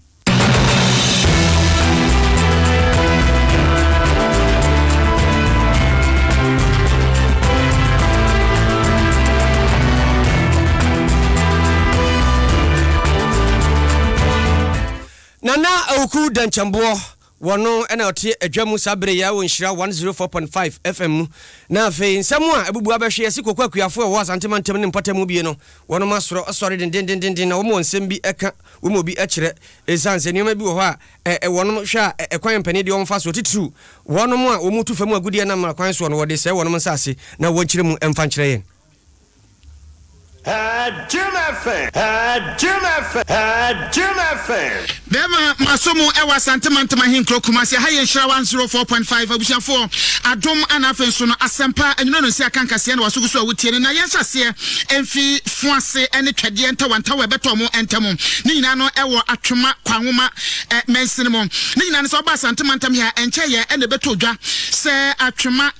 Nana Awuku Dankyɛmboɔ, wɔno na ɔte adwa mu saa bere yi ara wɔ Nhyira 104.5 FM mu. Na afei nsɛm a abubu abɛhwe ase koko akuafo a ɛwɔ Asante mantam ne mpɔtam mu bie no, wɔnom asɔrɔ asɔre dendendenden na wɔn wɔ nsɛm bi ka wɔn obi kyerɛ esiane sɛ nneɛma bi wɔ hɔ a ɛ wɔnom hwɛ a ɛ ɛkwan mpanin deɛ wɔn fa soɔ titiriw wɔnom a wɔn tu fam agudeɛ nam kwan soɔ no wɔde sɛe wɔnom nsaase na wɔnkyerɛ mu mfa nkyerɛ yɛn. Bɛɛma maso mo ɛwɔ Asante Mantam Ahenkuro Kumasi aha yɛ Nhyira 104.5 abusuafoɔ adom ana afei nso no asɛmpa anwummerɛ no nsi aka nkaseɛ na waso gu so a wotie no na yɛnhyɛ aseɛ mfi fo ase ne twɛdeɛ ntawantawa ɛbɛtɔ mo ntam ne nyinaa no ɛwɔ Atwoma Kwanwoma mansini mu ne nyinaa no sɛ ɔba Asante Mantam ha ɛnkyɛ yɛ ɛna ɛbɛtɔ dwa sɛ Atwoma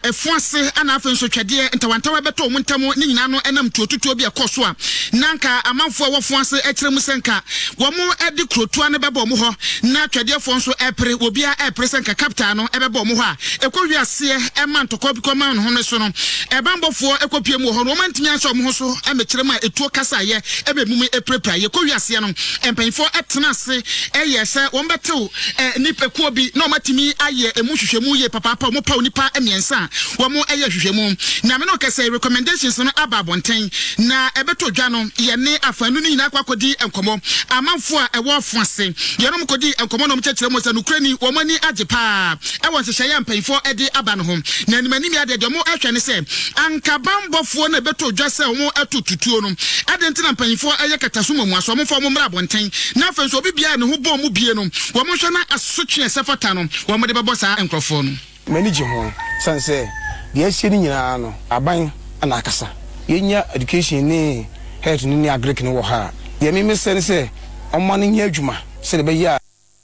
Ɛfo ase na afei nso twɛdeɛ ntawantawa bɛtɔ wɔn ntam ne nyinaa no ɛnam tuotutuo bi a ɛkɔɔ so a na anka amanfoɔ a ɛwɔ fo ase kyerɛ mu sɛ nka wɔn de. kurotoa no bɛba wɔn hɔ na twɛdeɛfoɔ nso repere, obiara repere sɛ nka capital no bɛba wɔn hɔ a, ɛkɔwie aseɛ ɛma ntɔkwa bi kɔma ne ho no so no, ɛbanbɔfoɔ kɔpue mu wɔ hɔ no, wɔn antumi anhyɛ wɔn ho so mmɛkyerɛ mu a etuo kasaeɛ ɛma emu pirapira. Yɛkɔwie aseɛ no, mpanyinfoɔ tena ase yɛɛ sɛ wɔn bɛtew nnipakuo bi na wɔn atumi ayɛ emu nhwehwɛmu yie papaapa. Wɔn paw nnipa mmiɛnsa a wɔn yɛ nhwehwɛmu. Na me ne wo kasa yi, recommendations no aba abɔnten na ɛbɛtɔ dwa no, yɛne afaanu no nyinaa akɔ akɔdi nkɔmmɔ. Amanfoɔ a ɛwɔ fo ase, yɛne wɔn kɔdii nkɔmmɔ na wɔkyerɛkyerɛɛ mu sɛ nokorɛ ni, wɔn ani agye paa wɔ nhyehyɛeɛ a mpanyinfoɔ de aba no ho. Na animanim yi adeɛ, deɛ wɔhwɛ ne sɛ anka banbɔfoɔ no a ɛbɛtɔ dwa sɛ wɔto tutuo no, adɛn nti na mpanyinfoɔ yɛ kataso muamuaso, wɔmfa wɔn mmra abɔnten, na afei nso obi biara a ne ho bɔn mu bie no, wɔnhwɛ na asotwe a ɛsɛ fata no, wɔde bɛbɔ saa nkurɔfoɔ no. M'ani gye ho sane sɛ deɛ asie no nyinaa no aban na akasa. Yɛnya education ne health no ne agric no wɔ ha a, deɛ me mesrɛ ne sɛ ɔma no nyɛ adwuma sɛdeɛ ɛbɛyɛ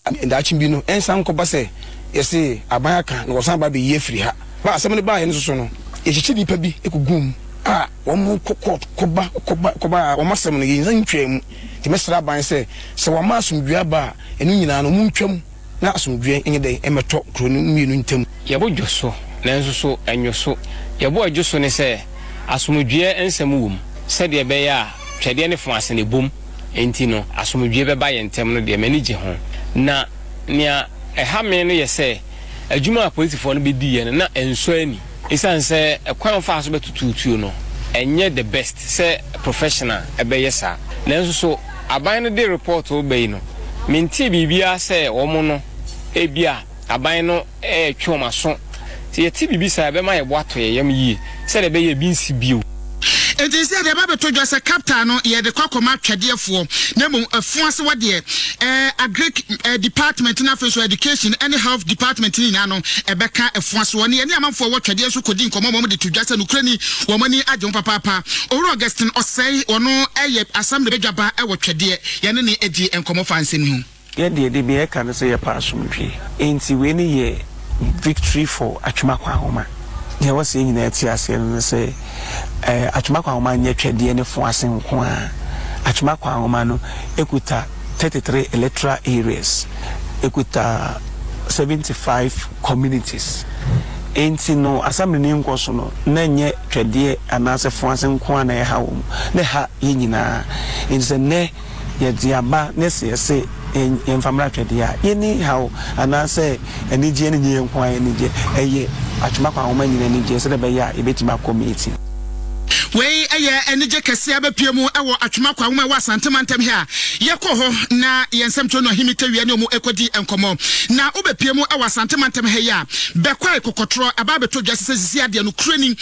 a daakye bi no ɛnsan nkɔba sɛ yɛse aban aka na wɔsan ba abɛyi afiri ha. Ba asɛm no baeɛ no nso so no, yɛkyekyere nnipa bi kɔgu mu a wɔkɔ court kɔba kɔba kɔba a wɔn asɛm no yɛnsan ntwaa mu. Nti mɛsrɛ aban sɛ sɛ wɔama asomdwoeɛ aba a ɛno nyinaa no wɔntwa mu. Na asomdwoeɛ nyɛ dɛn mmɛtɔ kuro no mmienu ntam. Yɛbɔ dwo so, nanso so ɛnnwo so. Yɛbɔ dwo so ne sɛ, asomdwoeɛ nsɛm wom, sɛdeɛ ɛbɛyɛ a twɛdeɛ ne fo ase no ɛbom nti no, asomdwoeɛ bɛba yɛn ntam no deɛ, m'ani gye ho. Na nea ɛha me no yɛ sɛ, adwuma a apolisifoɔ no bɛdiiɛ no, na ɛnsɔ ani. Ɛsiane sɛ ɛkwan a wɔfaa so bɛtotoo tuo no, ɛnyɛ the best sɛ professional bɛyɛ saa. Nanso so aban no de report reba yi no, mentee biribiara sɛ wɔn no, ebia aban no retwe wɔn aso. Sɛ yɛte biribi saa a, ɛbɛma yɛn bo atɔ yɛn yam yie sɛdeɛ ɛbɛyɛ a ebi nsi bio. Enti seesei deɛ ɛba abɛtɔ dwa sɛ capital no yɛde kɔ akɔma atwɛdeɛfoɔ na mmom afuase hɔ deɛ eh, agric eh, department no afei nso education ne health department no nyinaa no ɛbɛka afuase hɔ. Ne yɛne amanfoɔ wɔ twɛdeɛ nso kɔdi nkɔmmɔ ma wɔde to dwa sɛ nokorɛ ni wɔn ani agye ho papaapa. Owura Augustine Osei ɔno yɛ Assembly badwaba wɔ twɛdeɛ yɛne no dii nkɔmmɔ faa nsɛm yi ho. Yɛ deɛ da biara yɛka no sɛ yɛpɛ asomdwie enti wei ne yɛ victory for Atwima Kwanhoma. Deɛ ɛwɔ sɛ yɛn nyinaa te aseɛ no ne sɛ Atwima Kwanhoma nyɛ twɛdeɛ ne fo ase nko ara. Atwima Kwanhoma no kuta 33 electoral areas, ɛkuta 75 communities. Enti no assembly no nkɔ so no na ɛnyɛ twɛdeɛ anaasɛ fo ase nko ara na ɛha wɔn, na ɛha yɛn nyinaa. Enti sɛ nnɛ yɛde aba na sɛ yɛse yɛmfa mmra twɛdeɛ a, yɛnni haw anaasɛ anigyeɛ no nyɛ yɛn nko ara anigyeɛ, ɛyɛ Atwoma Kwanwoma nyinaa anigyeɛ sɛdeɛ ɛbɛyɛ a yɛbɛtumi akɔ meeting. Wei yɛ anigye kɛseɛ abɛpue mu wɔ Atwoma Kwanwoma ɛwɔ Asante mantam ha a yɛkɔɔ hɔ na yɛn nsɛmtwerɛ no Ahimi Tawia ne wɔn kɔdii nkɔmmɔ. Na wobɛpue mu wɔ Asante mantam ha yi a, Bɛkwae Kɔkɔtorɔ aba abɛtɔ dwa sɛ sisi adeɛ nokorɛ ni,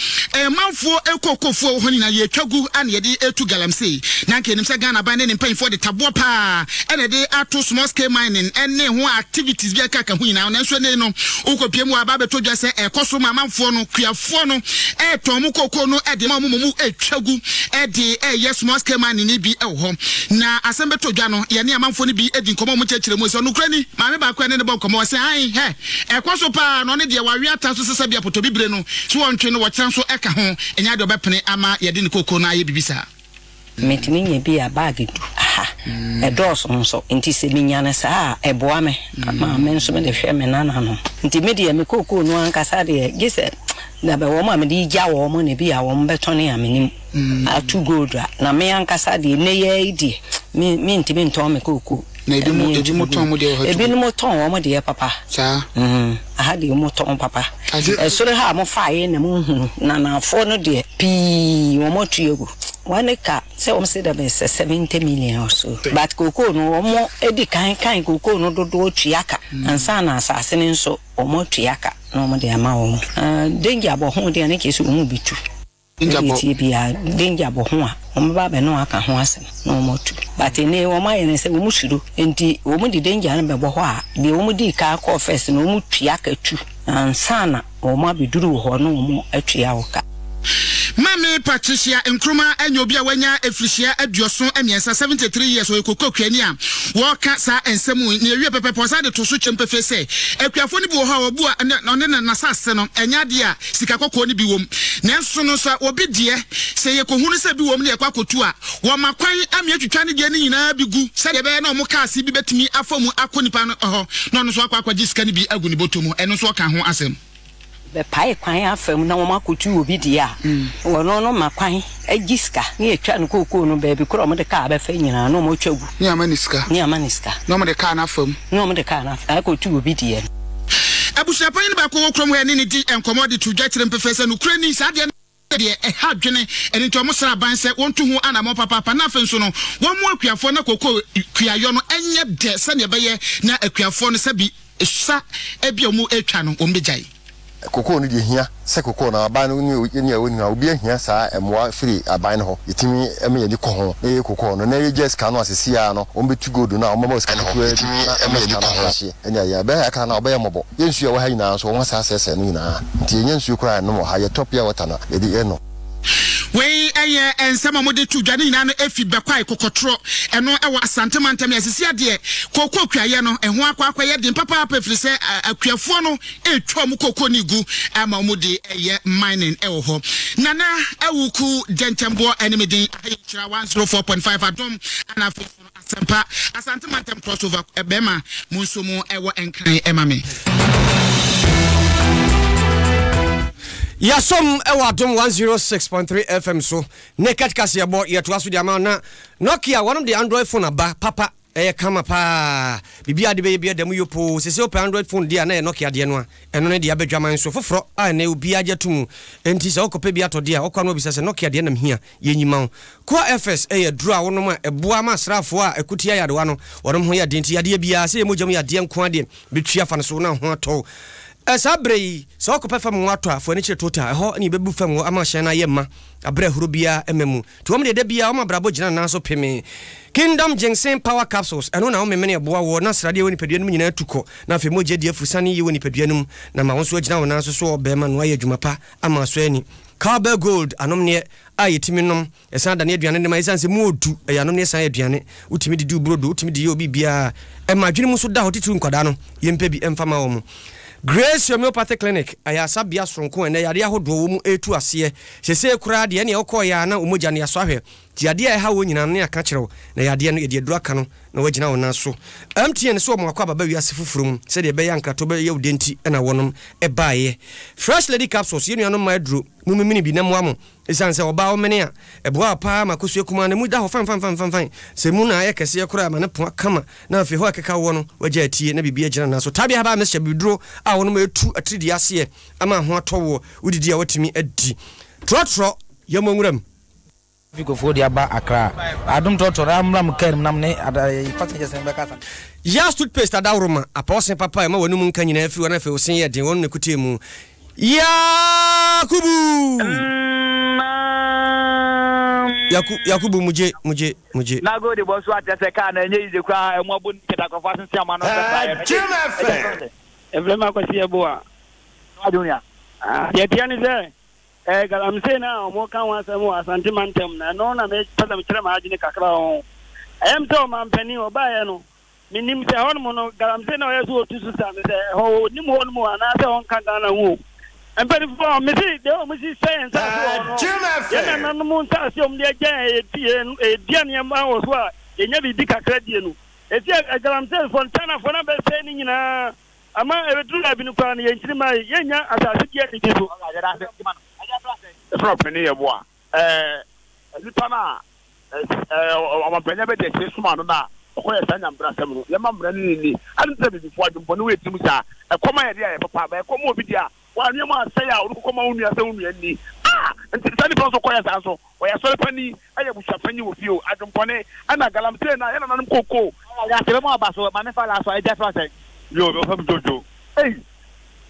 Manfoɔ kokofoɔ a ɛwɔ hɔ nyinaa yɛretwa gu na yɛde retu galamsey. Na anka yɛnim sɛ Ghana aban ne ne mpanyinfoɔ de taboɔ paa na ɛde ato small scale mining ne ho activities bi a ɛkeka ho nyinaa ho. Nanso ɛnnɛ yi no wokɔpie mu a aba abɛtɔ dwa sɛ ɛrekɔ so ma amanfoɔ no, kuafoɔ no retɔn wɔn kookoo no de ma wɔn ma wɔretwa gu de reyɛ small scale mining no bi wɔ hɔ. Na asɛm bɛtɔ dwa no yɛne amanfoɔ no bi di nkɔmmɔ a wɔkyerɛkyerɛ mu sɛ nokorɛ ni. Maame baako a yɛne no bɔ nkɔmmɔ ɔse ae hɛ Ɛkɔ so paa na ɔno deɛ wawe ata so sɛ sɛbea potobibire no so wɔntwe no wɔkyena nso ɛka ho, ɛnyɛ adeɛ ɔbɛpene ama yɛde ne kooko no ayɛ biribi saa. Metumi nya bi a bag du aha, ɛdɔɔso nso nti sɛ menya no saa a ɛboa me ma me nso mede hwɛ me nananom. Nti me deɛ me kookoo no ankasa deɛ gye sɛ dabɛ wɔn a mede gya wɔn na ebi a wɔn bɛtɔne a menim ato gold a, na me ankasa deɛ nnɛ yi ara yi deɛ me mentumi ntɔn me kookoo. Na ebi mo ebi mo tɔn mo deɛ wɔ ha tugu. Ebinom tɔn wɔn deɛ papa. Saa. Mm, aha deɛ wɔn tɔn papa. Ade. Ɛsoro ha a mo fa yɛ na mo nhunu na naafoɔ no deɛ pii wɔn atu agu. Wɔn ka sɛ wɔn se dɛm sɛ 70 million or so. But kookoo no wɔn edi kan kan kookoo no dodoɔ tua ka ansa na asaase no nso wɔn atua ka na wɔn de ama wɔn. Ah, danger bɔ ho deɛ ne kyerɛ sɛ wɔn bɛtu. Danger Sɛdeɛ bɔ. ɛteɛ biara danger bɔ ho a, wɔbɛba abɛne wo aka ho asɛm na wɔatu. But ɛnnɛ yi wɔayɛ no sɛ wɔn suro nti wɔn de danger no bɛbɔ hɔ a, deɛ wɔn dii kan kɔɔ first no wɔn tua ka tu ansa na wɔn abɛduru wo hɔ na wɔn atua wo ka. Maame Maame Patricia Nkrumah nyɛ obi a wanya afirihyia 73, 73 years, ɔyɛ kooko kuani a wɔreka saa nsɛm yi na ɛwie pɛpɛpɛ. Ɔsan de to so kyɛm pefee sɛ akuafoɔ no bi wɔ hɔ a wɔbu a ɔne n'asase no ɛnyɛ adeɛ a sika kɔkɔɔ no bi wom. Nanso no sɛ obi deɛ sɛ yɛkɔhunu sɛ bi wom na yɛkɔ akɔtu a, wɔma kwan ama yɛtwitwa ne deɛ no nyinaa bi gu sɛdeɛ ɛbɛyɛ na wɔn cars bi bɛtumi afa mu akɔ nipa no hɔ na ɔno nso akɔ akɔgye sika no bi agu ne bɔtɔ mu. Ɛno nso ɔka ho asɛm. Bɛpae kwan afa mu na wɔakɔtu obi deɛ a, wɔno no ma kwan gye sika na yɛtwa no kookoo no baabi korɔ a wɔde kaa bɛfa nyinaa na wɔtwa gu. Ne ama no sika. Ne ama no sika. Na wɔde kaa no afa mu. Na wɔde kaa no afa akɔtu obi deɛ no. Abusuapanyin baako wɔ kurom hɔ ne no di nkɔmmɔ de to dwa kyerɛ no pefee sɛ nokorɛ ni, saa adeɛ no deɛ ɛha adwene, ɛno nti wɔsrɛ aban sɛ wɔntu ho anammɔn papaapa na afei nso no wɔmmoa akuafoɔ na kookoo kuayɔ no nyɛ dɛ sɛdeɛ ɛbɛyɛ na akuafoɔ no sɛbi sa bi a wɔretwa no wɔbɛgyae. Kokoo no deɛ hia sɛ kokoo no aban no ne nea ɔnni hɔ a obi ahia saa mmoa firi aban no hɔ yɛtumi ma yɛn ani kɔ ho na yɛyɛ kokoo no na yɛgyae sika no a seesei ara no wɔbɛtu gold no a wɔbɛma wo sika ketewa bi na ama sika no ahye ɛne ayɛ ɛbɛyɛ akra no a wɔbɛyɛ mmɔbɔ yɛn nsuo a ɛwɔ ha nyinaa nso wɔn asan asɛesɛe no nyinaa nti yɛnnya nsuo koraa nnom wɔ ha yɛtɔ pure water na yɛde yɛ no. Wei yɛ nsɛm a wɔde to dwa ne nyinaa no fi Bɛkwae Kɔkɔtorɔ, ɛno wɔ Asante mantam. Asisi adeɛ, kooko kuayɛ no, ɛho akɔ akɔyɛ den papaapa ɛfiri sɛ akuafoɔ no retwa wɔn kooko no regu ama wɔde reyɛ mining wɔ hɔ. Nana Awuku Dɛnkyɛmboɔ ne me din, aha yɛ Nhyira 104.5 Adom, ana afei nso no Asɛmpa Asante Mantam Crossover bɛrima mo nso mo ɛwɔ nkran ɛma me. Yɛasom wɔ Adom 106.3 FM so. Naked kaseɛbɔ yɛtoa so de ama na Nokia wɔnom de Android phone aba papa ɛyɛ kama paa. Biribiara de bɛyɛ bia da mu yopoo. Sese wopɛ Android phone deɛ a na ɛyɛ Nokia deɛ no a ɛno ne deɛ abɛdwaman so foforɔ a ɛnɛ obiara gye ato mu. Enti sɛ wokɔpɛ bi atɔ deɛ a wokɔ a na wabisa sɛ Nokia deɛ na mehia Yɛnyi ma wo. Koa FS yɛ aduro a wonom a ɛboa ma asraafoɔ a ɛko tia yarewa no wɔnom ho yɛ den nti yadeɛ biara, sɛ ɛyɛ mogya mu yadeɛ nko ara deɛ, bɛtwi afa no so na ho atɔ wo. Saa berɛ yi, sɛ wokɔpɛ fam ngo atɔ a, fa w'ani kyerɛ Total. Ɛhɔ na yɛbɛbu fam ngo ama hyɛn no ayɛ ma berɛ a ahuro biara mma mu. Nti wɔn deɛ da biara wɔn abrabɔ gyina nan so pemee. Kingdom Ginseng Power Capsules, ɛno na womemene ɛboa woɔ na sradeɛ a ɛwɔ nipadua no mu nyinaa tu kɔ na afei mogya di afurusane yie wɔ nipadua no mu na ma wo nso agyina wo nan so so ɔbarima na woayɛ adwuma pa ama asɔ ani. Cowbell Gold anomneɛ a yɛtumi nom, ɛsan dane aduane de ma ɛsiane sɛ mu ɔdu, ɛyɛ anomneɛ san yɛ aduane, wotumi de di wo brodo, wotumi de yɛ obi biara, ɛma adwene mu nso da hɔ titiriw nkwadaa no, yɛmpɛ bi mfa ma wɔn. Grace Homeopathy Clinic, ayaresa-bea soronko a ɛnnɛ yareɛ ahodoɔ wɔ mu retu aseɛ, seesei koraa deɛ ɛneɛ wokɔeɛ a na wo mogya no yɛasɔ ahwɛ, nti yadeɛ a ɛha woɔ nyinaa no ne yɛaka akyerɛ wo, na yadeɛ no yɛde aduro aka no na woagyina wo nan so. MTN nso wɔn akɔ ababa wiase foforɔ mu sɛdeɛ ɛbɛyɛ a nkratoɔ bɛyɛ wo dɛ nti na wɔnom baeɛ. Fresh Lady Capsules, yɛn nuanom mmaa aduro, momemene bi na ɛmmoa mo. Ɛsiane sɛ ɔbaa womene a, ɛboa wo paa ma kosua kumaa no mu da hɔ fanfanfanfanfan. Sɛ emu na ayɛ kɛseɛ koraa a, ma no poa kama na afei hɔ a ɛkeka woɔ no, woagya atie na biribi agyina nan so. Tabia Herbal Mixture, bibiduro a wɔnom ɛtu atiridii aseɛ ama ho atɔ woɔ, wodidi a woatumi adi. Trɔtrɔ, yɛmmɔ nwuram. Trafficfoɔ de aba Accra. Adom trɔtrɔ no mmra mo car mu na mo ne passengers no bɛkasa. Yas toothpaste adaworoma, apɔwsen papa a ɛma w'anum nka nyinaa firi hɔ na afei wo se yɛ den, wɔn na ɛkutie mu. Yakubu! Yaku, Yakubu, mugye, mugye, mugye. Na goal de bɔ so akyerɛ sɛ car no ɛnyɛ easy koraa ɛmu abɔ naked akorɔfo asese ama no sɛ saa yɛ no ɛgya fɛn sɛ. Ɛfrɛ me Akwasi Yeboah. Junior. Ah, deɛ ɛteɛ ne sɛ Eh, galamsey no a wɔka ho asɛm wɔ Asante mantam no, ɛno na mepɛ sɛ mekyerɛ m'adwene kakra wɔ ho. Ɛyɛ me sɛ ɔmampanin ɔbaeɛ no, mennim sɛ ɛhɔnom no, galamsey no a ɔyɛ sɛ ɔtu so sa no, sɛ ɛhɔ ɔnim hɔnom o anaasɛ ɔnka Ghana ho o. Mpanimfoɔ, mese deɛ wɔn si sɛ yɛn nsaase wɔ hɔ no, yɛn nananom nsaase a wɔn de agya yɛn yɛdua nneɛma wɔ so a yɛnya biribi kakra die no, ɛsi galamseyfoɔ no, Chinafoɔ no abɛsɛe ne nyinaa. Ama ɛbɛduru baabi no koraa no, yɛn nkyirimma yi, yɛnnya asase biara nnidi so. Ɛfiri ɔpanin yɛ boa ɛɛ nipa no a ɛɛ ɔmampanin abɛdi akyire soma no na ɔkɔyɛ saa nyambrasɛm no yɛma mmara no nni ade nti na bibifoɔ adwempɔne wɔ yɛ tirim saa ɛkɔm ayɛ deɛ ayɛ papa ba ɛkɔm obi deɛ a wa nneɛma asɛe a ɔde kɔkɔ ma wo nua sɛ wo nua nni ah nti saa nipa nso kɔyɛ saa nso Ɔyɛ asɔre panyin, ɛyɛ abusua panyin wɔ fie o, adwempɔne, ɛna galamsey na yɛn nananom kookoo. Yɛase bɛma waba so, Maame fa last one, agya frɛ wo sɛn? Yoo, me wɔfrɛ me Jojo. Ei,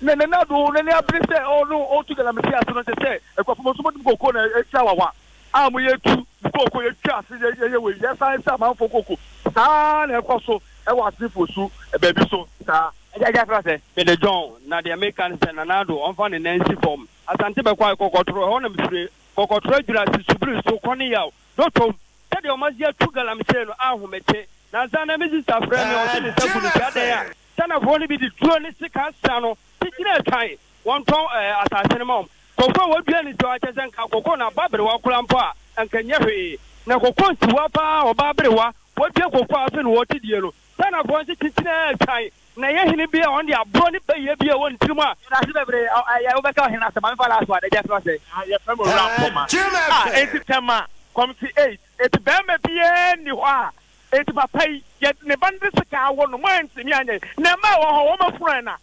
na Nana Addo n'ani abere sɛ ɔno ɔretu galamsey ase no, kyerɛ sɛ akuafo mo nso mode mo kookoo na ɛkyerɛ awawa a mo yɛtu mo kookoo yɛtwa ase yɛyɛ wei yɛsan sɛ amanfoɔ kookoo saa na ɛkɔ so ɛwɔ asenefoɔ su baabi so saa. Agya agya frɛ wo sɛn? Mede John, na deɛ meka ne sɛ Nana Addo ɔmfa ne nan nsi fam. Asante bɛkɔ a kɔkɔtoro, ɛhɔ na mefire. Kɔkɔtorɔ Adwira Sisubiri so kɔ ne yaw Dɔtɔm Sɛdeɛ wɔn ase atu galamsey no ahomete Nansa na me sista frɛ me ɔse ne nsa gu ne ti adɛn a Chinafoɔ no bi de tuo ne sekan sa no kyekyere atwan wɔntɔn ɛɛ asase no ma wɔn Koko a wɔdua no si hɔ akyɛ sɛ nka koko no aba berewa koraa mpo a anka ɛnyɛ hwee Na koko nsiwa paa ɔbaa berewa wɔdua koko a afei na wɔte die no Chinafoɔ nso kyekyere atwan Na ɛyɛ hene bi a ɔno deɛ aborɔ ne bayie bi a ɛwɔ ne tirim a. Yɛdase bebree ɔ ɛyɛ wobɛka ɔhene no asɛm ma memfa last one agya frɛ ɔsɛe. Ah yɛfrɛ me Owura Mpoma. Ah enti Tema kɔmte eight enti bɛɛma biaa nni hɔ a enti papa yi yɛ ne ba no de sekan awɔ no mo antumi anyɛ na mmaa ɛwɔ hɔ wɔn afunu ɛna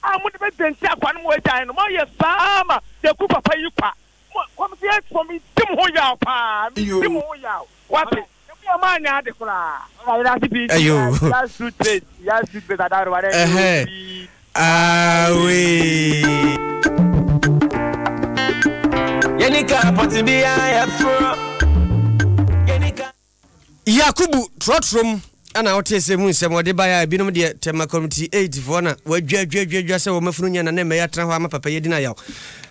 a mode bɛ denti akwa no mo agyae no moayɛ saa ma yɛku papa yi kwa mo kɔmte eight fɔ me di mo ho yaw paa me di mo ho yaw wate. Ayo. Ɛhɛn. Awee. Yakubu trɔtrɔ mu ɛna wote sɛ mu nsɛm wɔde baeɛ a ebinom deɛ Tema Committee 8 foɔ na wɔadwadwadwadwa sɛ wɔn afunu nyɛ na ne mmɛyɛ atena hɔ ama papa yi adi no ayaw.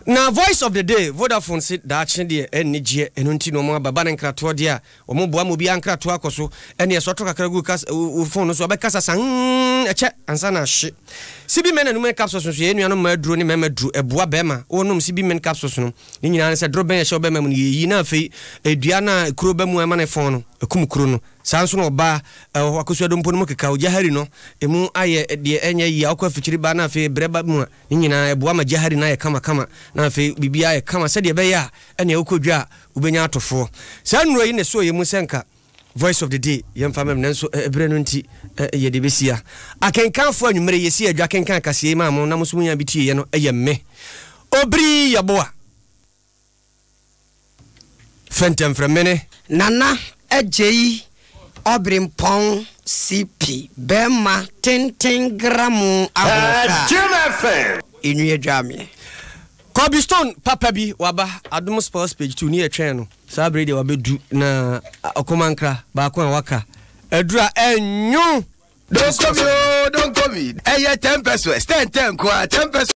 Na Voice of the Day, Vodafone se daakye deɛ ɛnni gyeɛ ɛno nti na wɔn aba ba ne nkratoɔ deɛ a Wɔn boa ma obiara nkratoɔ akɔ so. Ɛneɛ sɛ ɔtɔ kakra gu kas wo phone no so a, ɔbɛkasa saa mm ɛkyɛ ansa na ahye. Sibi Men and Women Capsules nso yɛ yɛn nuanom mmaa aduro ne mmarima aduro. Ɛboa barima. Wonom Sibi Men Capsules no, ne nyinaa ne sɛ dorobɛn a ɛhyɛ wo barima mu no yɛyi na afei dua no a kuro ba mu a ɛma no fɔn no, ɛkum kuro no. Saa nso na ɔbaa ɛwɔ hɔ akosua dompo no mu keka ogya hari no, ɛmu ayɛ deɛ ɛnyɛ yie a wokɔ afikyiri ba na afei brɛ ba mu a, ne nyinaa ɛboa ma gya hari no ayɛ kamakama na afei biribiara ayɛ kama sɛdeɛ ɛbɛyɛ a ɛneɛ wokɔ dwa a Wobɛnya atofoɔ. Saa nnuro yi na ɛsɔɔ yɛn mu sɛ nka Voice of the Day yɛmfa mmam nanso ɛberɛ no nti yɛde bɛsi ha. Akenkanfoɔ anwummerɛ yi yɛsii adwa kenkan kaseɛ yi maa mo na mo nso monyaa bi tieeɛ no yɛ me Obiri Yeboah Fɛntɛmfrɛmene. Nana Agyei Ɔberempɔn CP bɛɛma tenten gramo ahoɔfɛ a enwi adwameɛ. Kobe Stone papa bi waba Adom Sports page 2 ne yɛtwɛn no saa bere yi deɛ wabɛdu na ɔkomankra baako a waka aduru a ɛnwo. Don't call me oh, don't call me. Ɛyɛ 10 pesos, 10 10 nko ara, 10 pesos.